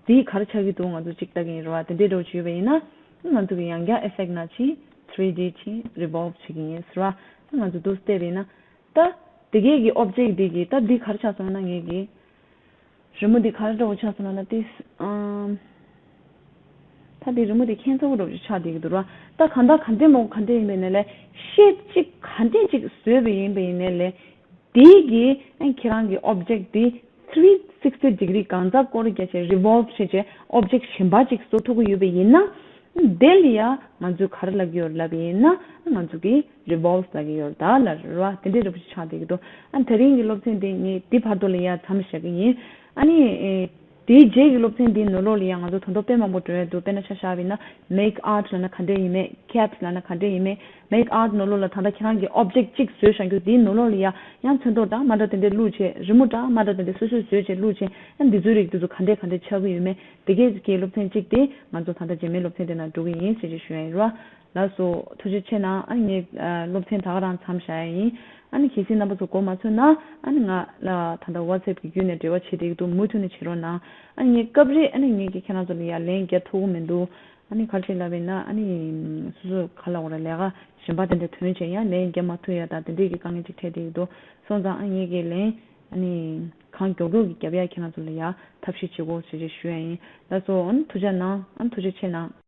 དེ་ག་རེ་ཆགས་ཀྱི་འདུག་ང་ཚོ་གཅིག་ལྟ་གི་ཡིན་རེད་བ། དེ་འདྲའི་འདྲ་བོ་ཞིག་ཡོད་པ་ཡིན་ན། ང་ཚོ་གི་ཡང་བསྐྱར་effect་ནང་ཕྱིན་three D་ཕྱིན་revolve་བྱེད་ཀྱི་ཡིན་ཟེར་བ། ང་ཚོ་འདུག་བལྟས་པ་ཡིན་ན། ད། དེ་གས་ཀྱི་object་འདི་གི་ད་འདི་ག་རེ་ཆགས་སོང་ན་ངེད་ཀྱི། རི་མོ་འདི་ག་རེ་འདྲ་བོ་ཆགས་སོང་ན་ན་ཏིས། ཨམ། ད་འདི་རི་མོ་འདི་ཁྱད་མཚར་པོ་འདྲ་བོ་ཞིག་ཆགས་བསྡད་ཀྱི་འདུག་ར། ད་གང་ལྟར་ག་འདྲས་མོ་ག་འདྲས་ཡིན་པའི་ནས་ལས་shape་གཅིག་ག་འདྲས་ཅིག་བཟོས་པ་ཡིན་པའི་ནས་ལས། དེའི་གི་ཨ་ཁྱེད་རང་གི་object་དེ་three sixty degree་གང་ཟག་སྐོར་རྒྱ་ཆེ་revolve་བྱེད་ཆེ་object་གཞན་པ་ཅིག་བཟོ་ཐུབ་ཀྱི་ཡོད་པ་ཡིན་ན། དེ་ལ་ཡ་ང་ཚོས་ག་རེ་ལབ་ཀྱི་ཡོད་ལབ་ཡིན་ན་ང་ཚོ་གི་revolve་ལབ་ཀྱི་ཡོད་ད་ལ་རེད་བ། དེ་འདྲའི་འདྲ་པོ་ཞིག་ཆགས་བསྡད་ཀྱི་འདུག་ཨ་དེ་རིང་གི་སློབ་ཚན་འདི་ངས་འདི་བར་དུ་ལ་ཡ་མཚམས་བཞག་གི་ཡིན། ཨ་ནི། དེའི་རྗེས་ཀྱི་སློབ་ཚན་འདིའི་ནང་ལོགས་ལ་ཡང་ང་ཚོ་དོན་དག་དཔེ་མང་པོ་འགྲོ་ཡ་འདུག་དཔེར་ན་ཆ་བཞག་པ་ཡིན་ན་make art་ལབ་ན་ག་འདྲས་ཡིན་མེད། caps་ལབ་ན་ག་འདྲས་ཡིན་མེད། make art་ནང་ལོགས་ལ་ད་ལྟ་ཁྱེད་རང་གི་object་གཅིག་བཟོས་བཞག་རྒྱུ་དེའི་ནང་ལོགས་ལ་ཡ་ཡང་ཚོན་མདོག་འདྲ་མ་འདྲ་དེ་འདྲས་བླུགས་བྱས། རི་མོ་འདྲ་མ་འདྲ་དེ་འདྲས་སོ་སོས་བཟོས་བྱས་བླུགས་བྱས། ཨ་འདི་ཚོའི་རིགས་དེ་ཚོ་ག་འདྲས་ག་འདྲས་ཆགས་ཀྱི་ཡོད་མེད་དེ་གས་ཀྱི་སློབ་ཚན་གཅིག་དེ་ང་ཚོ་ད་ལྟ་རྗེས་མའི་སློབ་ཚན་དེ་ནང་འགྲོ་གི་ཡིན་ཞེས་ཞུ་ཡ་ཡིན་ར། ལགས་སོ། ཐུགས་རྗེ་ཆེ་གནང་། ཨ་ནི་ངས་ཨ་སློབ་ཚན་ད་ག་རང་མཚམས་བཞག་ཡ་ཡིན། ཨ་ནི་གལ་སྲིད་རྣམ་པ་ཚོ་མགོ་མ་ཚོས་ན་ཨ་ནི་ང་ལ་ད་ལྟ་WhatsApp་གི་བརྒྱུད་ནས་འབྲེལ་བ་བྱེད་བསྡད་ཀྱི་འདུག་མུ་མཐུད་ནས་བྱེད་རོགས་གནང་། ཨ་ནི་ངས་སྐབས་རེ་ཨ་ནི་ངས་ཀྱི་ཁྱེད་རང་ཚོ་ལ་ཡ་ལན་རྒྱག་ཐུབ་ཀྱི་མི་འདུག་ཨ་ནི་ག་རེ་བྱས་ལབ་པ་ཡིན་ན་ཨ་ནི་སོ་སོ་ག་ལ་འོ་ར་ལས་ཀ་གཞན་པ་དེ་འདྲ་ཐོན་བྱས་ཡང་ལན་རྒྱག་མ་ཐུབ་ཡ་དང་དེ་འདྲས་ཀྱི་དཀའ་ངལ་ཅིག་འཕྲད་བསྡད་ཀྱི་འདུག་སོང་ཙང་ཨ་ངས་ཀྱི་ལན་ཨ་ནི་གང་མགྱོགས་མགྱོགས་ཀྱི་རྒྱབ་ཡ་ཁྱེད་རང་ཚོ་ལ་ཡ་ཐབས་ཤེས་བྱེད་དགོས་ཞེས་ཞུ་ཡ་ཡིན། ལགས་སོ། ཨ་ནི་ཐུགས་རྗེ་གནང་། ཨ་ནི་ཐུགས་རྗེ་ཆེ་གནང་།